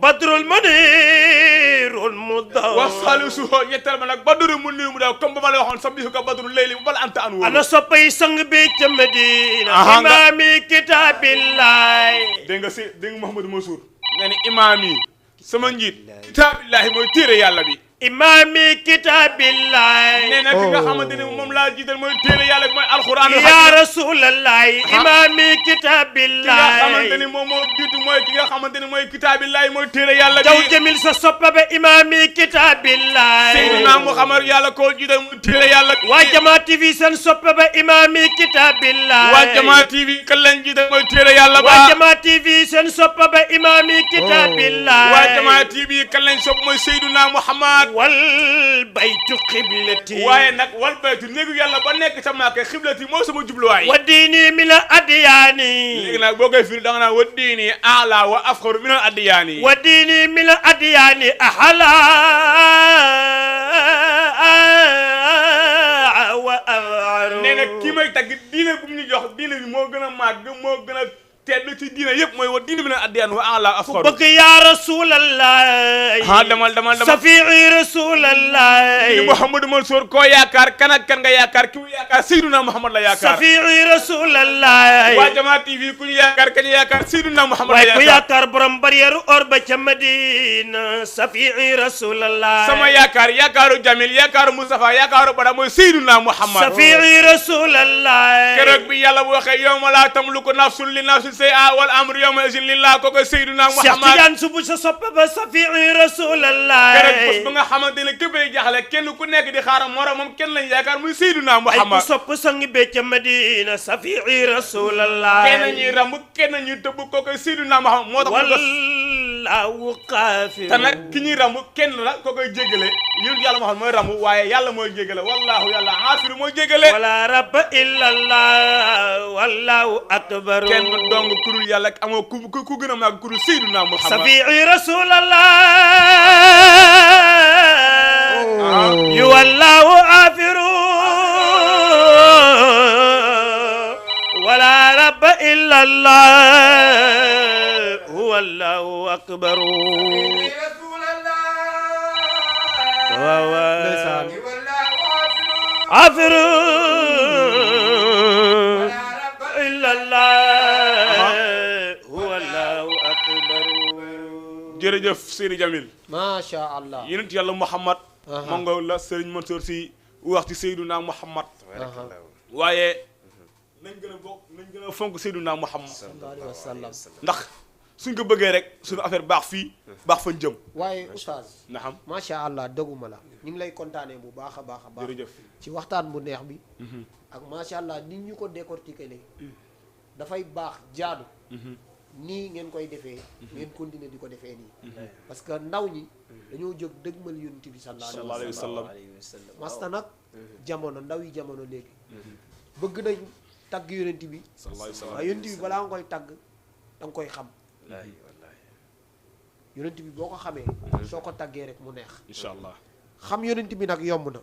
بدر المنير المضاء wasalisuhu ñetteel ma nag badru mu niir mu daw comme ba ma la waxoon sabbihuka badru layli bal anta anwar أنا صبي سنگ بيت مدينة أها. إمامي كتاب الله dégg nga Mouhamadou Mansour nee na imaam yi sama njiit kitaabillahi mooy téere yàlla bi إمامي كتاب الله nee na ki nga xamante ne moom laa jiital mooy téere yàlla bi mooy alxuraan يا رسول الله إمامي كتاب ki nga xamante ni الله moom moo jiitu mooy ki nga xamante ni mooy kitaabillahi mooy téere yàlla جو bi جميل سصبب إمامي كتاب Seydina الله Muhammad yàlla koo jiital mooy téere yàlla bi وجما تي في سن صبب إمامي كتاب الله waa Jamaa TV kan lañ jiital mooy téere yàlla ba وجما تي في سن صبب إمامي كتاب الله waa Jamaa TV kan lañ sopp mooy Seydina Muhammad والبيت قبلتي waaye nag wal baytu néegu yàlla ba nekk sa Makka xiblati mooy sama jubluwaay وديني من الأديان léegi nag boo koy firi da nga naan wa diini ala wa afxaru min al addiyaani وديني من الأديان أحلى وأغعر nee na kii may tagg diine bu mu ñu jox diine bi moo gën a màgg moo gën a tedd ci diine yëpp mooy wa diine min al addiyaan wa ala afxaru بك يا رسول الله ha demal سفيعي رسول الله kii Mouhamadou Mansour koo yaakaar kan ak kan nga yaakaar ki mu yaakaar Seydina Muhammad la yaakaar سفيعي رسول الله waa Jamaa TV ku ñu yaakaar kan yaakaar Seydina Muhammad la waaye ku yaakaar yaakaar borom barrière or ba ca Madina Safi'i Rasulullah sama yaakaaru Jamil yaakaaru Moustapha yaakaaru Bada mooy Seydina Muhammad Safi'i Rasulullah keroog bi yàlla bu waxee yawma laa tamliku nafsun li nafsin shay'an wal amru yawma izin lillah kooku Seydina Cheikh Muhammad Tidiane subu sa soppe ba Safi'i Rasulullah keroog bés ba nga xamante ne képp ay jaxle kenn ku nekk di xaaram moroom moom kenn lañ yaakaar muy Seydina ay ku Muhammad sopp sangi be ca Madina Safi'i Rasulullah kenn ñuy ramb kenn ñuy tëbb kooku Seydina Muhammad moo tax wallahu qaafir te nag ki ñuy ramb kenn la ko koy jéggale yéen yàlla moo xam mooy ramb waaye yàlla mooy jéggale wallahu yàlla aafiru mooy jéggale wala rabba illa Allah wallahu akbar kenn dong kurul yàlla amoo ku gën a mag kurul Seydina Muhammad Safi'i Rasulullah yu wallahu aafiru wala rabba illa Allah wallahu akbar aafiru illa Allah wallahu akbar jërëjëf Seydi Jamil macha allah yonent yàlla Muhammad ma nga la Serigne Mansour Sy wax ci Seydina Muhammad waaye nañ gën a bokk nañ gën a fonk Seydina Muhammad sallallahu alayhi wa sallam ndax suñ ko bëggee rek suñu affaire baax fii baax fañ jëm waaye oustaz naam macha allah doguma la ñu ngi lay kontaanee bu baax a baax a baax jërëjëf ci waxtaan bu neex bi ak macha allah nit ñu ko décortiquer dafay baax jaadu nii ngeen koy defee ngeen continuer di ko defee nii parce que ndaw ñi dañoo jóg dëgmal yonent bi sallallahu alayhi wa sallam masta nag jamono ndaw yi jamono léegi bëgg nañ tagg yonent bi waaye yonent bi balaa nga koy tagg da nga koy xam yonent bi boo ko xamee soo ko taggee rek mu neex incha allah xam yonent bi nag yomb na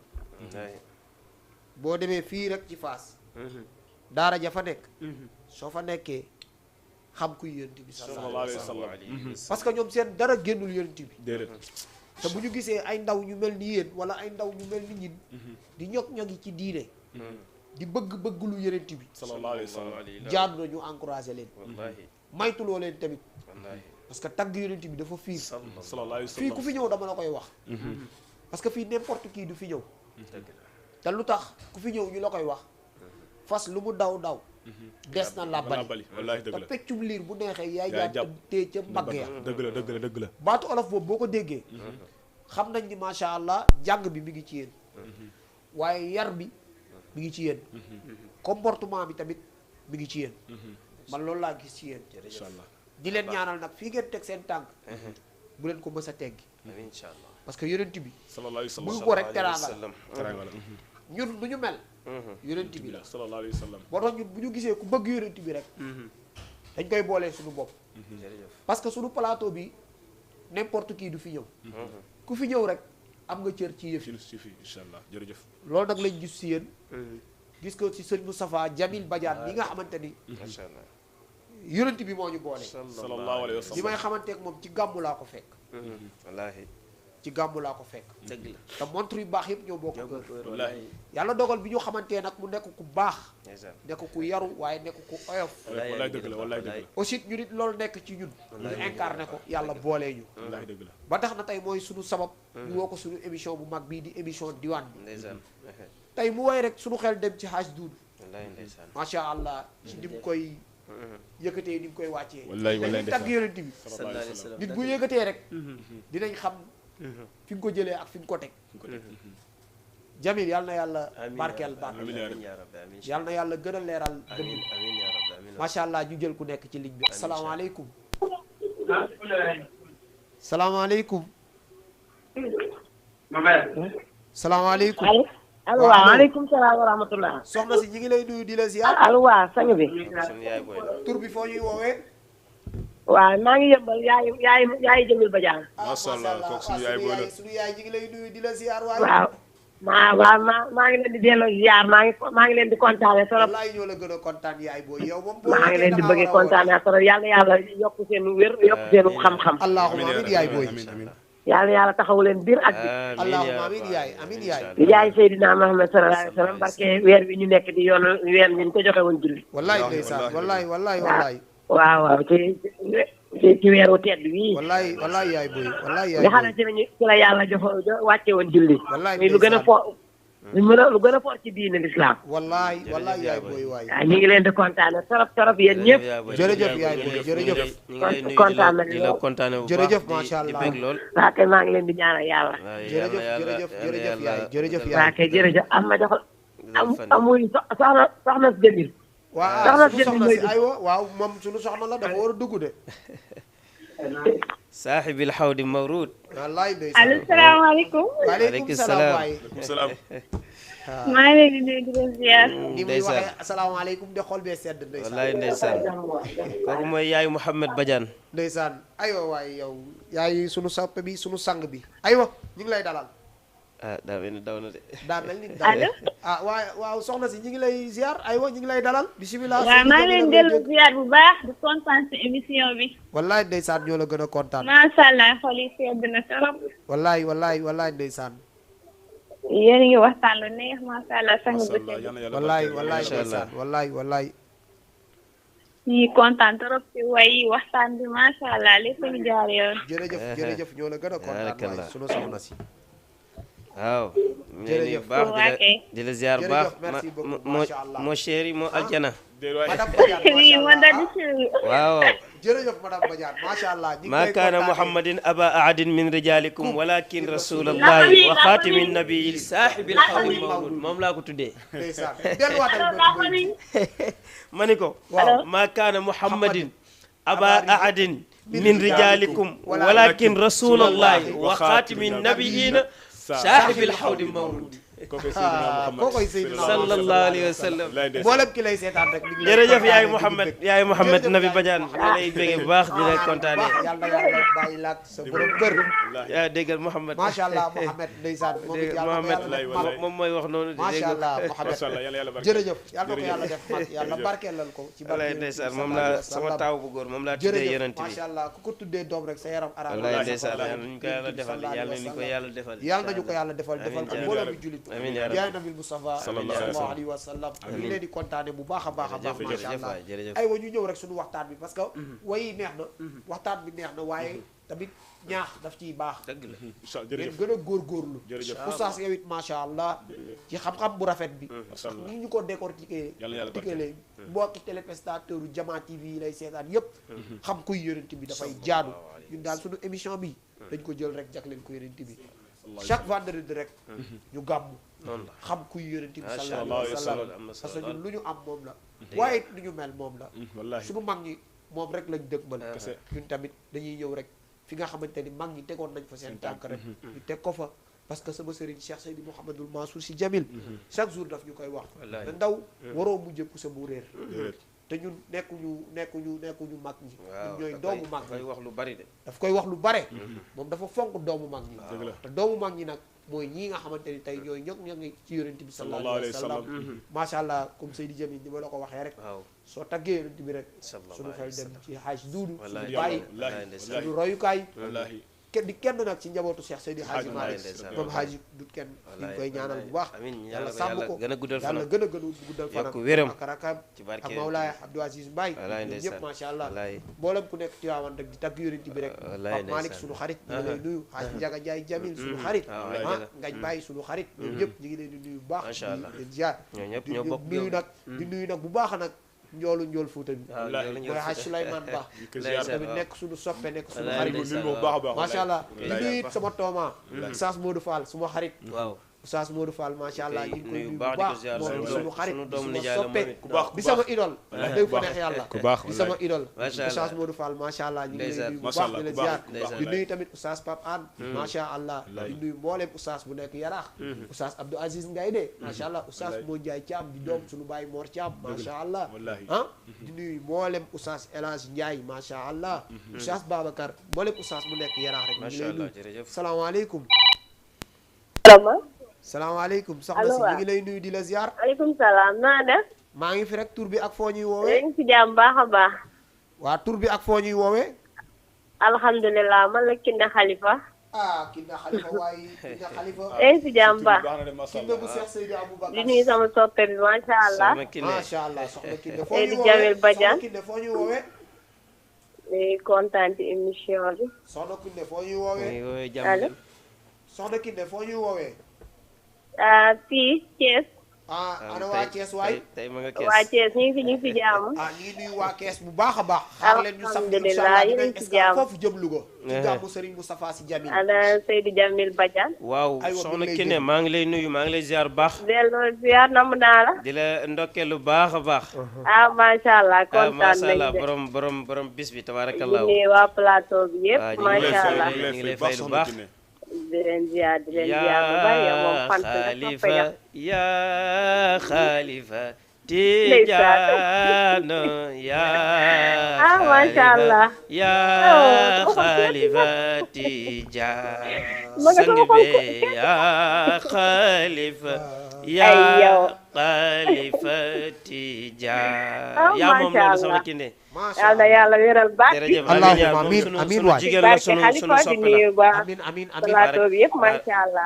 boo demee fii rek ci Fass daara ja fa nekk soo fa nekkee xam kuy yonent bi sallallahu alayhi wa sallam parce que ñoom seen dara génnul yonent bi déedéet te bu ñu gisee ay ndaw ñu mel ni yéen wala ay ndaw ñu mel ni ñin di ñog-ñogi ci diine di bëgg lu yonent bi sallallahu alayhi wa sallam jaadu na ñu encouragé leen maytuloo leen tamit parce que tagg yonent bi dafa fiir sallallahu alayhi wa fii ku fi ñëw dama la koy wax parce que fii n'importe qui du fi ñëw te lu tax ku fi ñëw ñu la koy wax fas lu mu daw des na làbbali wallaahi dëgg te la peccum liir bu neexee yaay jàpp tee ca mbagg ya dëgg la baatu olof boobu boo ko déggee xam nañ ni macha allah jàng bi mi ngi ci yéen waaye yar bi mi ngi ci yéen comportement bi tamit mi ngi ci yéen man loolu laa gis ci yéen incha allah di leen ñaanal nag fii ngeen teg seen tànk bu leen ko mës a teggi incha allah parce que yonent bi sallallahu alayhi wa muy sallam ko rek teraanga teraanga la ñun du ñu mel yonent bi la sallallahu alayhi wa sallam moo tax ñun bu ñu gisee ku bëgg yonent bi rek dañ koy boolee suñu bopp parce que suñu plateau bi n'importe qui du fi ñëw ku fi ñëw rek am nga cër ci yëf yi ci fi incha allah jërëjëf loolu nag lañ gis si yéen gis ko si sëñ Moustapha Jamil Badiane bi nga xamante ni macha allah yonent bi moo ñu boole sallallahu alayhi wa sallam bi may xamanteek moom ci gàmmu laa ko fekk wallaahi ci gàmmu laa ko fekk dëgg la te montre yu baax yëpp ñoo bokk kër wallaahi yàlla dogal bi ñu xamantee nag mu nekk ku baax ndeysaan nekk ku yaru waaye nekk ku oyof wallaay dëgg la wallaay dëgg la aussi ñu nit loolu nekk ci ñun ñu incarné ko yàlla boolee ñu wallaay dëgg la ba tax na tey mooy suñu sabab ñu woo ko suñu émission bu mag bii di émission diwaan bi ndeysaan tey mu woy rek suñu xel dem ci Hadj Doudou wallaahi ndeysaan macha allah ci ni mu koy yëkkatee ni mu koy wàccee wallaay wallaay dañuy tagg yonent bi sallallahu alayhi wa sallam nit bu yëkkatee rek dinañ xam fi nga ko jëlee ak fi nga ko teg Jamil yàlla na yàlla barkeel baax amiin yaa rabbi amiin yàlla na yàlla gën a leeral gëm amiin amiin yaa rabbi amiin macha allah ñu jël ku nekk ci ligne bi asalaamaaleykum salaamaaleykum salaamaaleykum allo waaw maaleykum salaam wa rahmatullah soxna si ñi ngi lay nuyu di la ziar allo waaw sang bi sunu yaay booy la tur bi foo ñuy woowee waaw maa ngi yëmbal yaay Jamil Badiane macha allah kooku suñu yaay booy la suñu yaay ñi ngi lay nuyu di la ziar waaye waaw maa ngi leen di delloo ziar maa ngi leen di kontaane trop wallaay ñoo la gën a kontaan yaay booy yow moom maa ngi leen di bëggee kontaane trop yàlla yokk seen wér yokk seen xam-xam allahumma amin yaay booy yàlla taxawu leen biir ak bi allahumma amin yaay amin yaay di jaay Seydina Muhammad sallallahu alayhi wa sallam barke weer bi ñu nekk di yoon weer bi ñu ko joxe woon julli wallaay ndeysaan wallaay waaw ci weeru tedd wii wallaay yaay booy wallaay yaay nga xam ne ci la yàlla wàcce woon julli wallaay muy lu gën a for ci diine l'islam wallaay yaay booy waay waaw ñu ngi leen di kontaane trop yéen ñëpp jërëjëf yaay booy jërëjëf ñu ngi lay nuyu kontaan nañu di la kontaane bu baax jërëjëf macha allah di bég lool waa kay maa ngi leen di ñaanal yàlla jërëjëf yaay waa kay jërëjëf am ma jox amuy soxna si Jamil waaw soxna si aywa waaw moom suñu soxna la dafa war a dugg de saaxibil xawdi mawruud wallaay ndeysaan allo salaamaaleykum waaleykum salaam waay salaam maa ngi leen di nuyu di leen ziar ni muy waxee asalaamaaleykum de xol bee sedd ndeysaan wallaay ndeysaan kooku mooy yaayu Mouhamed Badiane ndeysaan aywa waay yow yaay sunu sappe bi sunu sang bi aywa ñu ngi lay dalal daa mel ni daw na de daa mel ni daw waaw soxna si ñu ngi lay ziar aywa ñu ngi lay dalal bisimilah waaw maa ngi leen dellu ziar bu baax di kontaan si émission bi wallaay ndeysaan ñoo la gën a kontaan macha allah xol yi sedd na trop wallaay ndeysaan yéen a ngi waxtaan lu neex macha allah sang bu sedd wallaay ndeysaan wallaay ñi kontaan trop si way waxtaan bi macha allah lépp ñu jaar yoon jërëjëf ñoo la gën a kontaan waay sunu soxna si waaw ñu ngi nuyu baax di la ziar baax moo chéri moo aljana waaw jërëjëf madame Badiane macha allah ma kaana muhammadin aba ahadin min rijalikum walakin rasulallahi wa xaatimin nabiyil saahibil xawli mawlud moom laa ko tuddee ndeysaan ma ni ko waaw ma kaana muhammadin aba ahadin min rijalikum walakin rasulallahi wa xaatimin nabiyina saahibil hawdi mawlud kookoy Seydina sallallahu alayhi wa sallam mboolem ki lay seetaan rek jërëjëf yaay Mouhamed Nabi Badiane ñu lay bëgg bu baax di la kontaane yàlla yàlla bàyyi laak sa borom kër yaa déggal Mouhamed macha allah Mouhamed ndeysaan moom mooy wax noonu macha allah Mouhamed jërëjëf yàlla ko yàlla def mag yàlla barkeelal ko ci barke ndeysaan moom laa sama taaw bu góor moom laa tuddee yonent bi macha allah ku ko tuddee doom rek sa yaram araam wallaay ndeysaan yàlla ñu ko yàlla defal yàlla ñu ko yàlla defal yàlla nañu ko yàlla defal defal ko mbooloo bi julit amiin yaay nabil Mustafa sallallahu alayhi wa sallam ñu ngi leen di kontaane bu baax a baax a baax macha allah aywa ñu ñëw rek suñu waxtaan bi parce que wayi neex na waxtaan bi neex na waaye tamit ñaax daf ciy baax dëgg la ngeen gën a góorgóorlu oustaz yow it macha allah ci xam-xam bu rafet bi sax ni ñu ko décortiquer tiquelee mbokki téléspectateur u Jama TV yi lay seetaan yépp xam kuy yonent bi dafay jaadu ñun daal suñu émission bi dañ ko jël rek jagleel ko yonent bi chaque vendredi rek ñu gàmmu xam kuy yonent bi sallallahu alayhi wa sallam parce que ñun lu ñu am moom la waaye it lu ñu mel moom la suñu mag ñi moom rek lañ dëgmal ñun tamit dañuy ñëw rek fi nga xamante ni mag ñi tegoon nañ fa seen tànk rek ñu teg ko fa parce que sama sëriñ Cheikh Seydi Mouhamadul Mansour Sy Djamil chaque jour daf ñu koy wax te ndaw waroo mujjee pousse bu réer te ñun nekkuñu mag ñi ñun ñooy doomu mag ñi wax lu bari de daf koy wax lu bare moom dafa fonk doomu mag ñi te doomu mag ñi nag mooy ñii nga xamante ni tey ñooy ñoŋ ci yonent bi sallallahu alayhi wa sallam macha allah comme Seydi Djamil ni ma la ko waxee rek soo taggee yonent bi rek suñu xel dem ci Haaj Duudu suñu bàyyi suñu royukaay kenn nag ci njabootu Cheikh Seydi Hadji Malick moom Hadji dut kenn ñu koy ñaanal bu baax yàlla sàmm ko gën a guddal yàlla gën a guddal fanam ak rakam ak Mawlaay Abdou Aziz Mbaye ñoom ñëpp macha allah mboolem ku nekk Tiwaawan rek di tagg yonent bi rek Pape Malick suñu xarit ñu ngi lay nuyu Hadji Njaga Njaay Jamil suñu xarit Ngañ Baye suñu xarit ñoom ñëpp ñu ngi leen di nuyu bu baax leen ziar di nuyu nag bu baax nag njool Fuuta bi mooy Haj Souleymane Ba tamit nekk suñu soppe nekk suñu xarit macha allah di nuyu it sama tooma Oustaz Modou Fall suma xarit Oustaz Modou Fall macha allah ñu ngi koy nuyu bu baax moom suñu xarit suma soppe bi sama idole dëgg fa neex yàlla bi sama idole Oustaz Modou Fall macha allah ñu ngi lay nuyu bu baax di la ziar di nuyu tamit Oustaz Pape Anne macha allah di nuyu mbooleem Oustaz bu nekk Yaraax Oustaz Abdou Aziz Ngaye macha allah Oustaz moo Njaay Caam di doom suñu baay Mor Caam macha allah di nuyu mboolem Oustaz El Hadj Ndiaye macha allah Oustaz Babacar mboolem Oustaz bu nekk Yaraax rek ñu ngi lay nuyu salaamaaleykum salaamaaleykum soxna si ñu ngi lay nuyu di la ziar. aleykum salaam naa def. maa ngi fi rek tur bi ak foo ñuy woowee. yaa ngi si jàmm baax a baax. waa tur bi ak foo ñuy woowee. alhamdulilah man la Kiné Khalifa. Kiné Khalifa waaye Kiné Khalifa. yaa ngi si jàmm baax. Kiné bu Cheikh Seydi Aboubacar. di nuyu sama soppe bi macha allah. macha allah soxna Kiné foo Seydi ñuy Jamil woowee Badiane. soxna Kiné foo ñuy woowee. di kontaan ci émission bi. soxna Kiné foo ñuy woowee. allo. soxna Kiné foo ñuy woowee. fii Thiès. ana waa Thiès waay. tey ma nga Thiès waa Thiès ñu ngi fi jàmm. ñu ngi nuyu waa Thiès bu baax a baax. xaar leen ñu samedi incha alhamdulilah allah ñu dinañ ngi si escale jàmm. foofu jëm Louga. ci gàmmu Serigne Moustapha Sy Djamil. ana Seydi Jamil Badiane. waaw soxna Kiné maa ngi lay nuyu maa ngi lay ziar bu baax. delloo ziar namm naa la. di la ndokkeel lu baax a baax. macha allah kontaan macha nañu allah de. borom bis bi di tabarakallah. nuyu waa plateau bi yëpp. waaw ñu macha allah ngi lay fay lu baax. di leen ziar bu bari yow moom fan yaa xalifa Tijaano yaa macha allah. yaa xalifa Tijaan sang be yaa xalifa yaa xalifa Tijaan yaa moom loolu sama Kiné yàlla yàlla wéral baat bi. jërëjëf allahumma amiin amiin waay jigéen la sunu soppe la amiin plateau bi yëpp macha allah.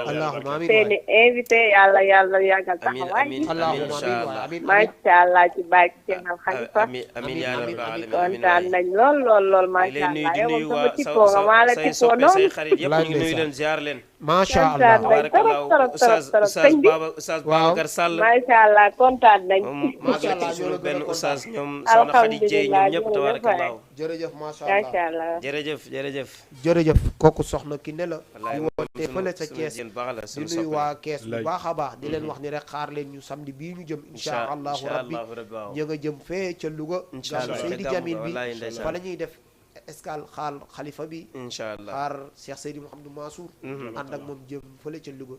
allahumma amiin seen invité yàlla yàggal taxawaay bi. allahumma amiin waay amiin macha allah ci baay ci Cheikh Al Khalifa. amiin yaa rabbal aalamiin kontaan nañ lool macha allah yow moom sama tippoo nga maa la tippoo noonu. say xarit yëpp ñu ngi nuyu leen ziar leen. macha allah Oustaz Babacar Sall macha allah kontaan nañ. macha allah ñoo benn Oustaz ñoom soxna Khady Dieye ñoom ñëpp tabaarakallaahu jërëjëf macha allah macha allah jërëjëf kooku soxna ki ne la wallaay di woote fële sa Kees jën baax la di nuyu waa Kees bu baax a baax di leen wax ni rek xaar leen ñu samedi bii ñu jëm insha allahu rabbi ña nga jëm fee ca Louga gàmmu Seydi Jamil bi fa la ñuy def escale xaal xalifa bi incha allah xaar Cheikh Seydi Mouhamadou Mansour ànd ak moom jëm fële ca Louga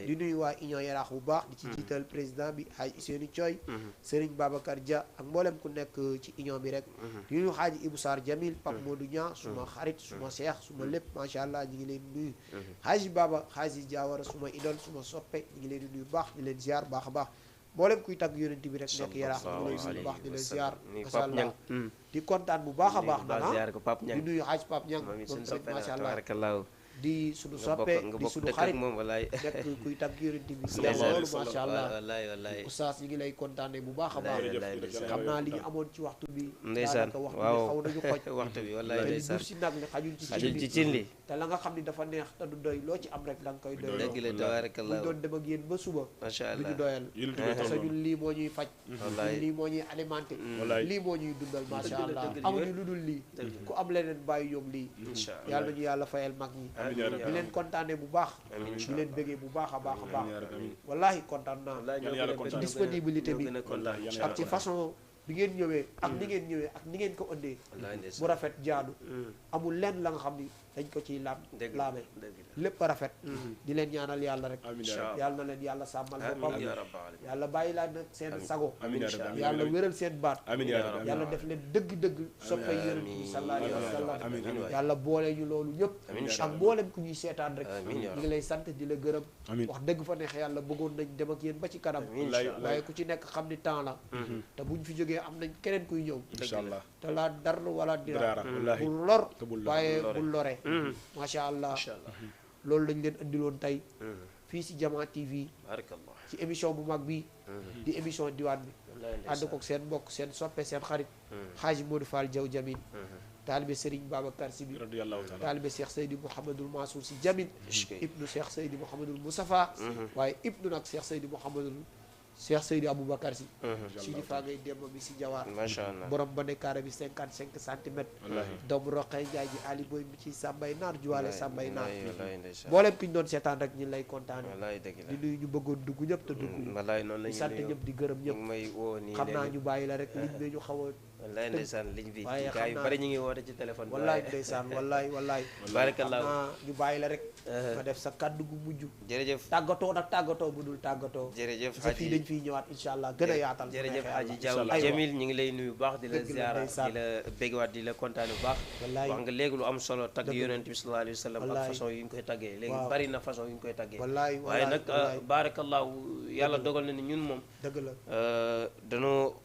di nuyu waa union yaraax bu baax di ci jiital président bi Haaj Ousseynou Thioy Serigne Babacar Dia ak mboolem ku nekk ci union bi rek di nuyu Haaji Ibou Sarr Jamil Pape Modou Niang suma xarit suma seex suma lépp macha allah ñi ngi leen nuyu Haaji Baba Haaji Diawara suma idol suma soppe ñi ngi leen di nuyu baax di leen ziar baax a baax mboolem kuy tagg yonent bi rek nekk yaraax ñu lay nuyu baax di leen ziar macha allah di kontaan bu baax a baax nag di nuyu Haaj Pape Niang moom tamit macha allah di suñu soppe di suñu xarit nekk kuy tagg yonent bi loolu macha allah oustaz ñi ngi lay kontaane bu baax a baax xam naa li ñu amoon ci waxtu bi ndeysaan waaw xaw nañu xoj waxtu bi wallaay ndeysaan duuf si nag li xajul ci cin li te la nga xam ni dafa neex te du doy loo ci am rek da nga koy doy dëgg la tabarakallah bu doon dem ak yéen ba suba macha du allah ñu doyal parce que ñun lii moo ñuy faj wallaay lii moo ñuy alimenté lii moo ñuy dundal macha allah amuñu lu dul lii ku am leneen bàyyi ñoom lii yàlla ñu yàlla fayal mag ñi di leen kontaane bu baax di leen bëggee bu baax a baax a baax wallahi kontaan naa disponibilité bi ak ci façon bi ngeen ñëwee ak ni ngeen ñëwee ak ni ngeen ko ëndee bu rafet jaadu amul lenn la nga xam ni dañ ko ciy laame lépp rafet di leen ñaanal yàlla rek yàlla na leen yàlla sàmmal boppam yàlla bàyyi laa nag seen sago yàlla wéral seen baat yàlla def leen dëgg-dëgg soppay yonent bi sallallahu alayhi wa sallam yàlla boole ñu loolu ñëpp ak mboolem ku ñuy seetaan rek ñu ngi lay sant di la gërëm wax dëgg fa neex yàlla bëggoon nañ dem ak yéen ba ci kanam waaye ku ci nekk xam ni temps la te buñ fi jógee am nañ keneen kuy ñëw te laa dar wala dira bul lor waaye bul lore macha allah loolu lañ leen andiloon tey fii si Jamaa TV ci émission bu mag bi di émission diwaan bi ànd koog seen mbokk seen soppe seen xarit Xaaji Modou Fall Diaw Jamil taalibe Serigne Babacar Sy bi taalibe Cheikh Seydi Mouhamadul Mansour Sy Jamil ibnu Cheikh Seydi Mouhamadul Moustapha waaye ibnu nag Cheikh Seydi Mouhamadul Cheikh Seydi Aboubacar Sy Sidi faa ngay demba bi si jawaar borom ba ne carré bi 55 centimètres doomu roqee njaay ji ali boy mi ci sàmbay naar juwaale sàmbay naar mboolem ki ñu doon seetaan rek ñu lay kontaane di nuyu ñu bëggoon dugg ñëpp te dugg di sant ñëpp di gërëm ñëpp xam naa ñu bàyyi la rek liñ bi ñu xaw a wallaay ndeysaan liñ bi waaye gars yu bari ñu ngi woote ci téléphone wallaay ndeysaan wallaay barakallah xam naa ñu bàyyi la rek nga def sa kàddu gu mujj jërëjëf tàggatoo nag tàggatoo bu dul tàggatoo jërëjëf sa fii dañ fiy ñëwaat incha allah gën a yaatal jërëjëf Aji Diaw Jamil ñu ngi lay nuyu bu baax di la ziara di la béggewaat di la kontaane bu baax wax nga léegi lu am solo tagg yonent bi sallallahu alayhi wa sallam ak façon yu ñu koy taggee léegi bari na façon yu ñu koy taggee waaye nag barakallahu yàlla dogal na ni ñun moom dëgg la danoo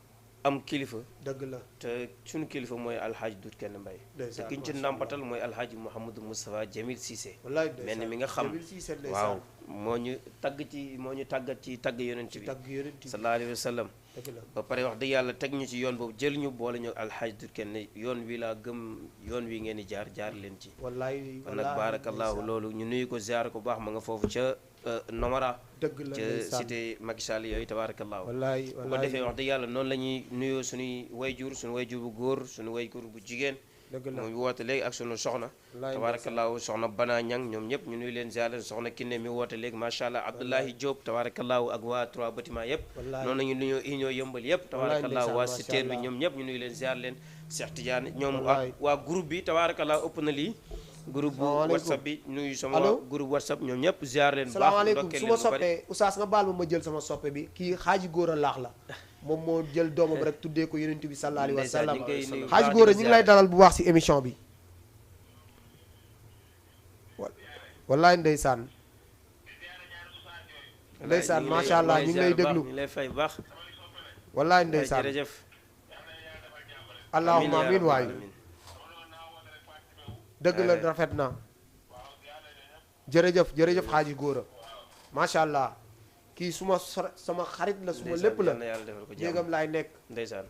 am kilifa dëgg la te suñu kilifa mooy alxaaji Dut Kenn Mbay te kiñ ci nàmpatal mooy alxaaji Mouhamadou Moustapha Jamil Cissé mel ni mi nga xam waaw moo ñu tàggat ci tagg yonent bi sallallahu alayhi wa sallam ba pare wax dëgg yàlla teg ñu ci yoon boobu jël ñu boole ñu alxaaji Dut Kenn yoon wi laa gëm yoon wi ngeen di jaar leen ci kon nag barakallahu loolu ñu nuyu ko ziar ko baax ma nga foofu ca Nomara ca cité Macky Sall yooyu tabarakallahu bu ko defee wax dëgg yàlla noonu la ñuy nuyoo suñu wayjur bu góor suñu wayjur bu jigéen mu woote léegi ak suñu soxna tabarakallahu soxna Bana Ñang ñoom ñëpp ñu nuyu leen ziar leen soxna Kiné mi woote léegi macha allah Abdoulahi Diop tabarakallahu ak waa 3 bâtiment yëpp noonu la ñu nuyoo union yëmbal yëpp tabarakallahu waa citeer bi ñoom ñëpp ñu nuyu leen ziar leen Cheikh Tidiane ñoom waa groupe bi tabarakallahu ëpp na lii groupe bu whatsapp bi nuyu sama groupe whatsapp ñoom ñëpp ziar leen baax salaamaaleykum su ma soppee oustaz nga baal ma jël sama soppe bi kii xaaji góor a laax la moom moo jël doomam rek tuddee ko yonent bi sallallahu alayhi wa sallam xaaji góor a ñu ngi lay dalal bu baax si émission bi wallaay ndeysaan macha allah ñu ngi lay déglu ñu lay fay baax wallaay ndeysaan jërëjëf allahumma amin waay dëgg la rafet na jërëjëf xaaji góor a macha allah kii sama xarit la suma lépp la néegam laay nekk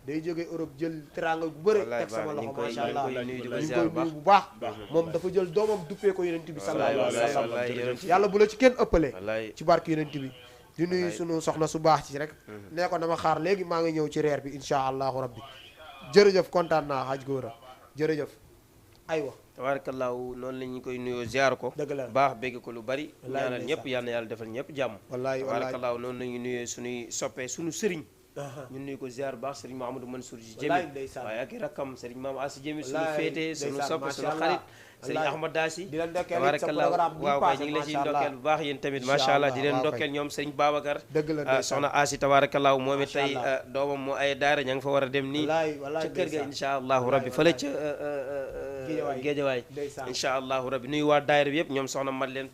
day jógee Europe jël teraanga bu bëri teg sama loxo macha allah ñu ngi koy nuyu bu baax moom dafa jël doomam duppee ko yonent bi sallallahu alayhi wa sallam yàlla bu la ci kenn ëppale ci barke yonent bi di nuyu sunu soxna su baax ci rek nee ko dama xaar léegi maa ngi ñëw ci reer bi insha allahu rabbi jërëjëf kontaan naa xaj góora jërëjëf aywa tabaarakallaahu noonu la ñu koy nuyoo ziar ko dëgg la baax bégg ko lu bari ñaanal ñëpp yal na yàlla defal ñëpp jàmm tabaarakallaahu noonu la ñu nuyoo suñuy soppee suñu sëriñ ñun nuyu ko ziar baax sëriñ Mahamadou Mansour ji Jamil waaye ak i rakkam sëriñ Maam Asi Jamil suñu féete suñu soppe suñu xarit sëriñ Ahmad Daasi tabaarakallaahu waaw kay ñu ngi leen ci ndokkeel bu baax yéen tamit macha allah di leen ndokkeel ñoom sëriñ Babacar soxna Asi tabaarakallaahu moom it tey doomam moo ay daara ña nga fa war a dem nii ca kër ga insha allahu rabbi fële ca géejawaay insha allahu rabbi nuyu waa daayira bi yëpp ñoom soxna Madeleine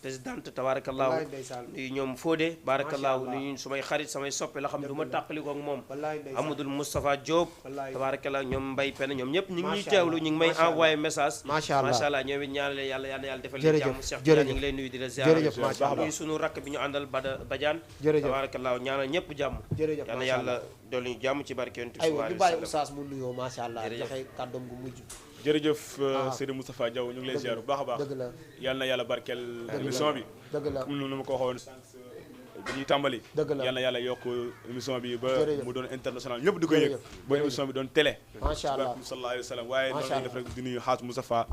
présidente tabaarakallaahu nuyu ñoom Fodé baarakallaahu nuyu sumay xarit samay soppe la xam du ma tàqali ko ak moom Amadou Moustapha Diop tabaarakallaahu ñoom Mbaye Pene ñoom ñëpp ñu ngi ñuy teewlu ñu ngi may envoyé message macha allah ñoom it ñaanale yàlla yàlla defal leen jàmm Cheikh Tidiane ñu ngi lay nuyu di la ziar nuyu sunu rakk bi ñu àndal Badiane tabaarakallaahu ñaanal ñëpp jàmm yal na yàlla dolli ñu jàmm ci barke yonent bi aywa ñu bàyyi Oustaz mu nuyoo macha allah joxe kàddoom gu mujj jërëjëf Seydou Moustapha Diaw ñu ngi lay ziar bu baax a baax dëgg la yal na yàlla barkeel émission bi dëgg la comme nu ma ko waxoon dañuy tàmbali dëgg la yal na yàlla yokk émission bi ba mu doon international ñëpp di ko yëg ba émission bi doon télé macha allah sallallahu alayhi wa sallam waaye noonu lañ def rek di nuyu xaas Moustapha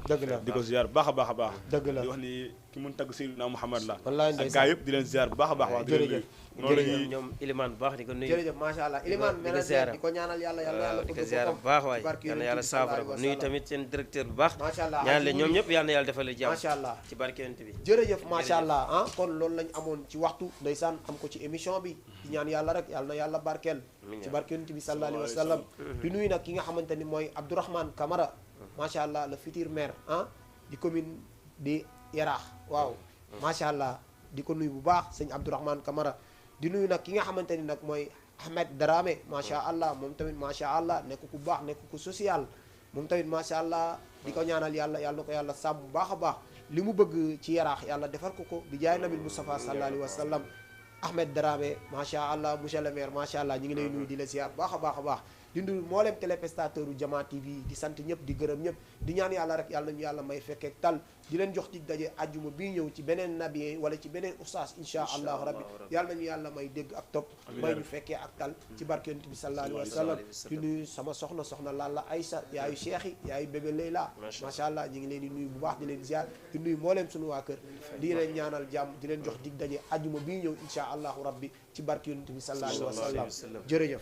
di ko ziar bu baax a baax a baax dëgg la di wax ni ki mun tagg Seydina Mouhamad la wallaay ak gaa yëpp di leen ziar bu baax a baax wax di leen jërëjëf ñoom Ilimane bu baax di ko nuyu jërëjëf macha allah Ilimane manager di ko ñaanal yàlla di ko ziar bu baax waay yal na yàlla saafara ko nuyu tamit seen directeur bu baax macha allah ñaan leen ñoom ñëpp yal na yàlla defal la jàmm macha allah ci barke yonent bi jërëjëf macha allah ah kon loolu lañ amoon ci waxtu ndeysaan am ko ci émission bi di ñaan yàlla rek yàlla na yàlla barkeel ci barke yonent bi sallallahu alayhi wa sallam di nuyu nag ki nga xamante ni mooy Abdourahmane Camara macha allah le futur maire ah di commune di Yaraax waaw macha allah di ko nuyu bu baax sëñ Abdourahmane Camara di nuyu nag ki nga xamante ni nag mooy Ahmed Dramé macha allah moom tamit macha allah nekk ku baax nekk ku social moom tamit macha allah di ko ñaanal yàlla na ko yàlla sàmm bu baax a baax li mu bëgg ci yaraax yàlla defar ko bi jaay nabil Moustapha sallallahu alayhi wa sallam Ahmed Dramé macha allah monsieur le maire macha allah ñu ngi lay nuyu di la ziar baax a baax a baax di nuyu mboolem téléspectateur u Jama TV di sant ñëpp di gërëm ñëpp di ñaan yàlla rek yàlla nañu yàlla may fekkeek tal di leen jox ci daje ajjuma bii ñëw ci beneen nabi wala ci beneen oustaz insha allahu rabbi yàlla nañu yàlla may dégg ak topp may ñu fekkee ak tal ci barke yonent bi sallallahu alayhi wa sallam di nuyu sama soxna Lalla Aïssa yaayu Cheikh yi yaayu bébé Leyla macha allah ñu ngi leen di nuyu bu baax di leen ziar di nuyu mbooleem suñu waa kër di leen ñaanal jàmm di leen jox dig daje ajjuma bii ñëw insha allahu rabbi ci barke yonent bi sallallahu alayhi wa sallam jërëjëf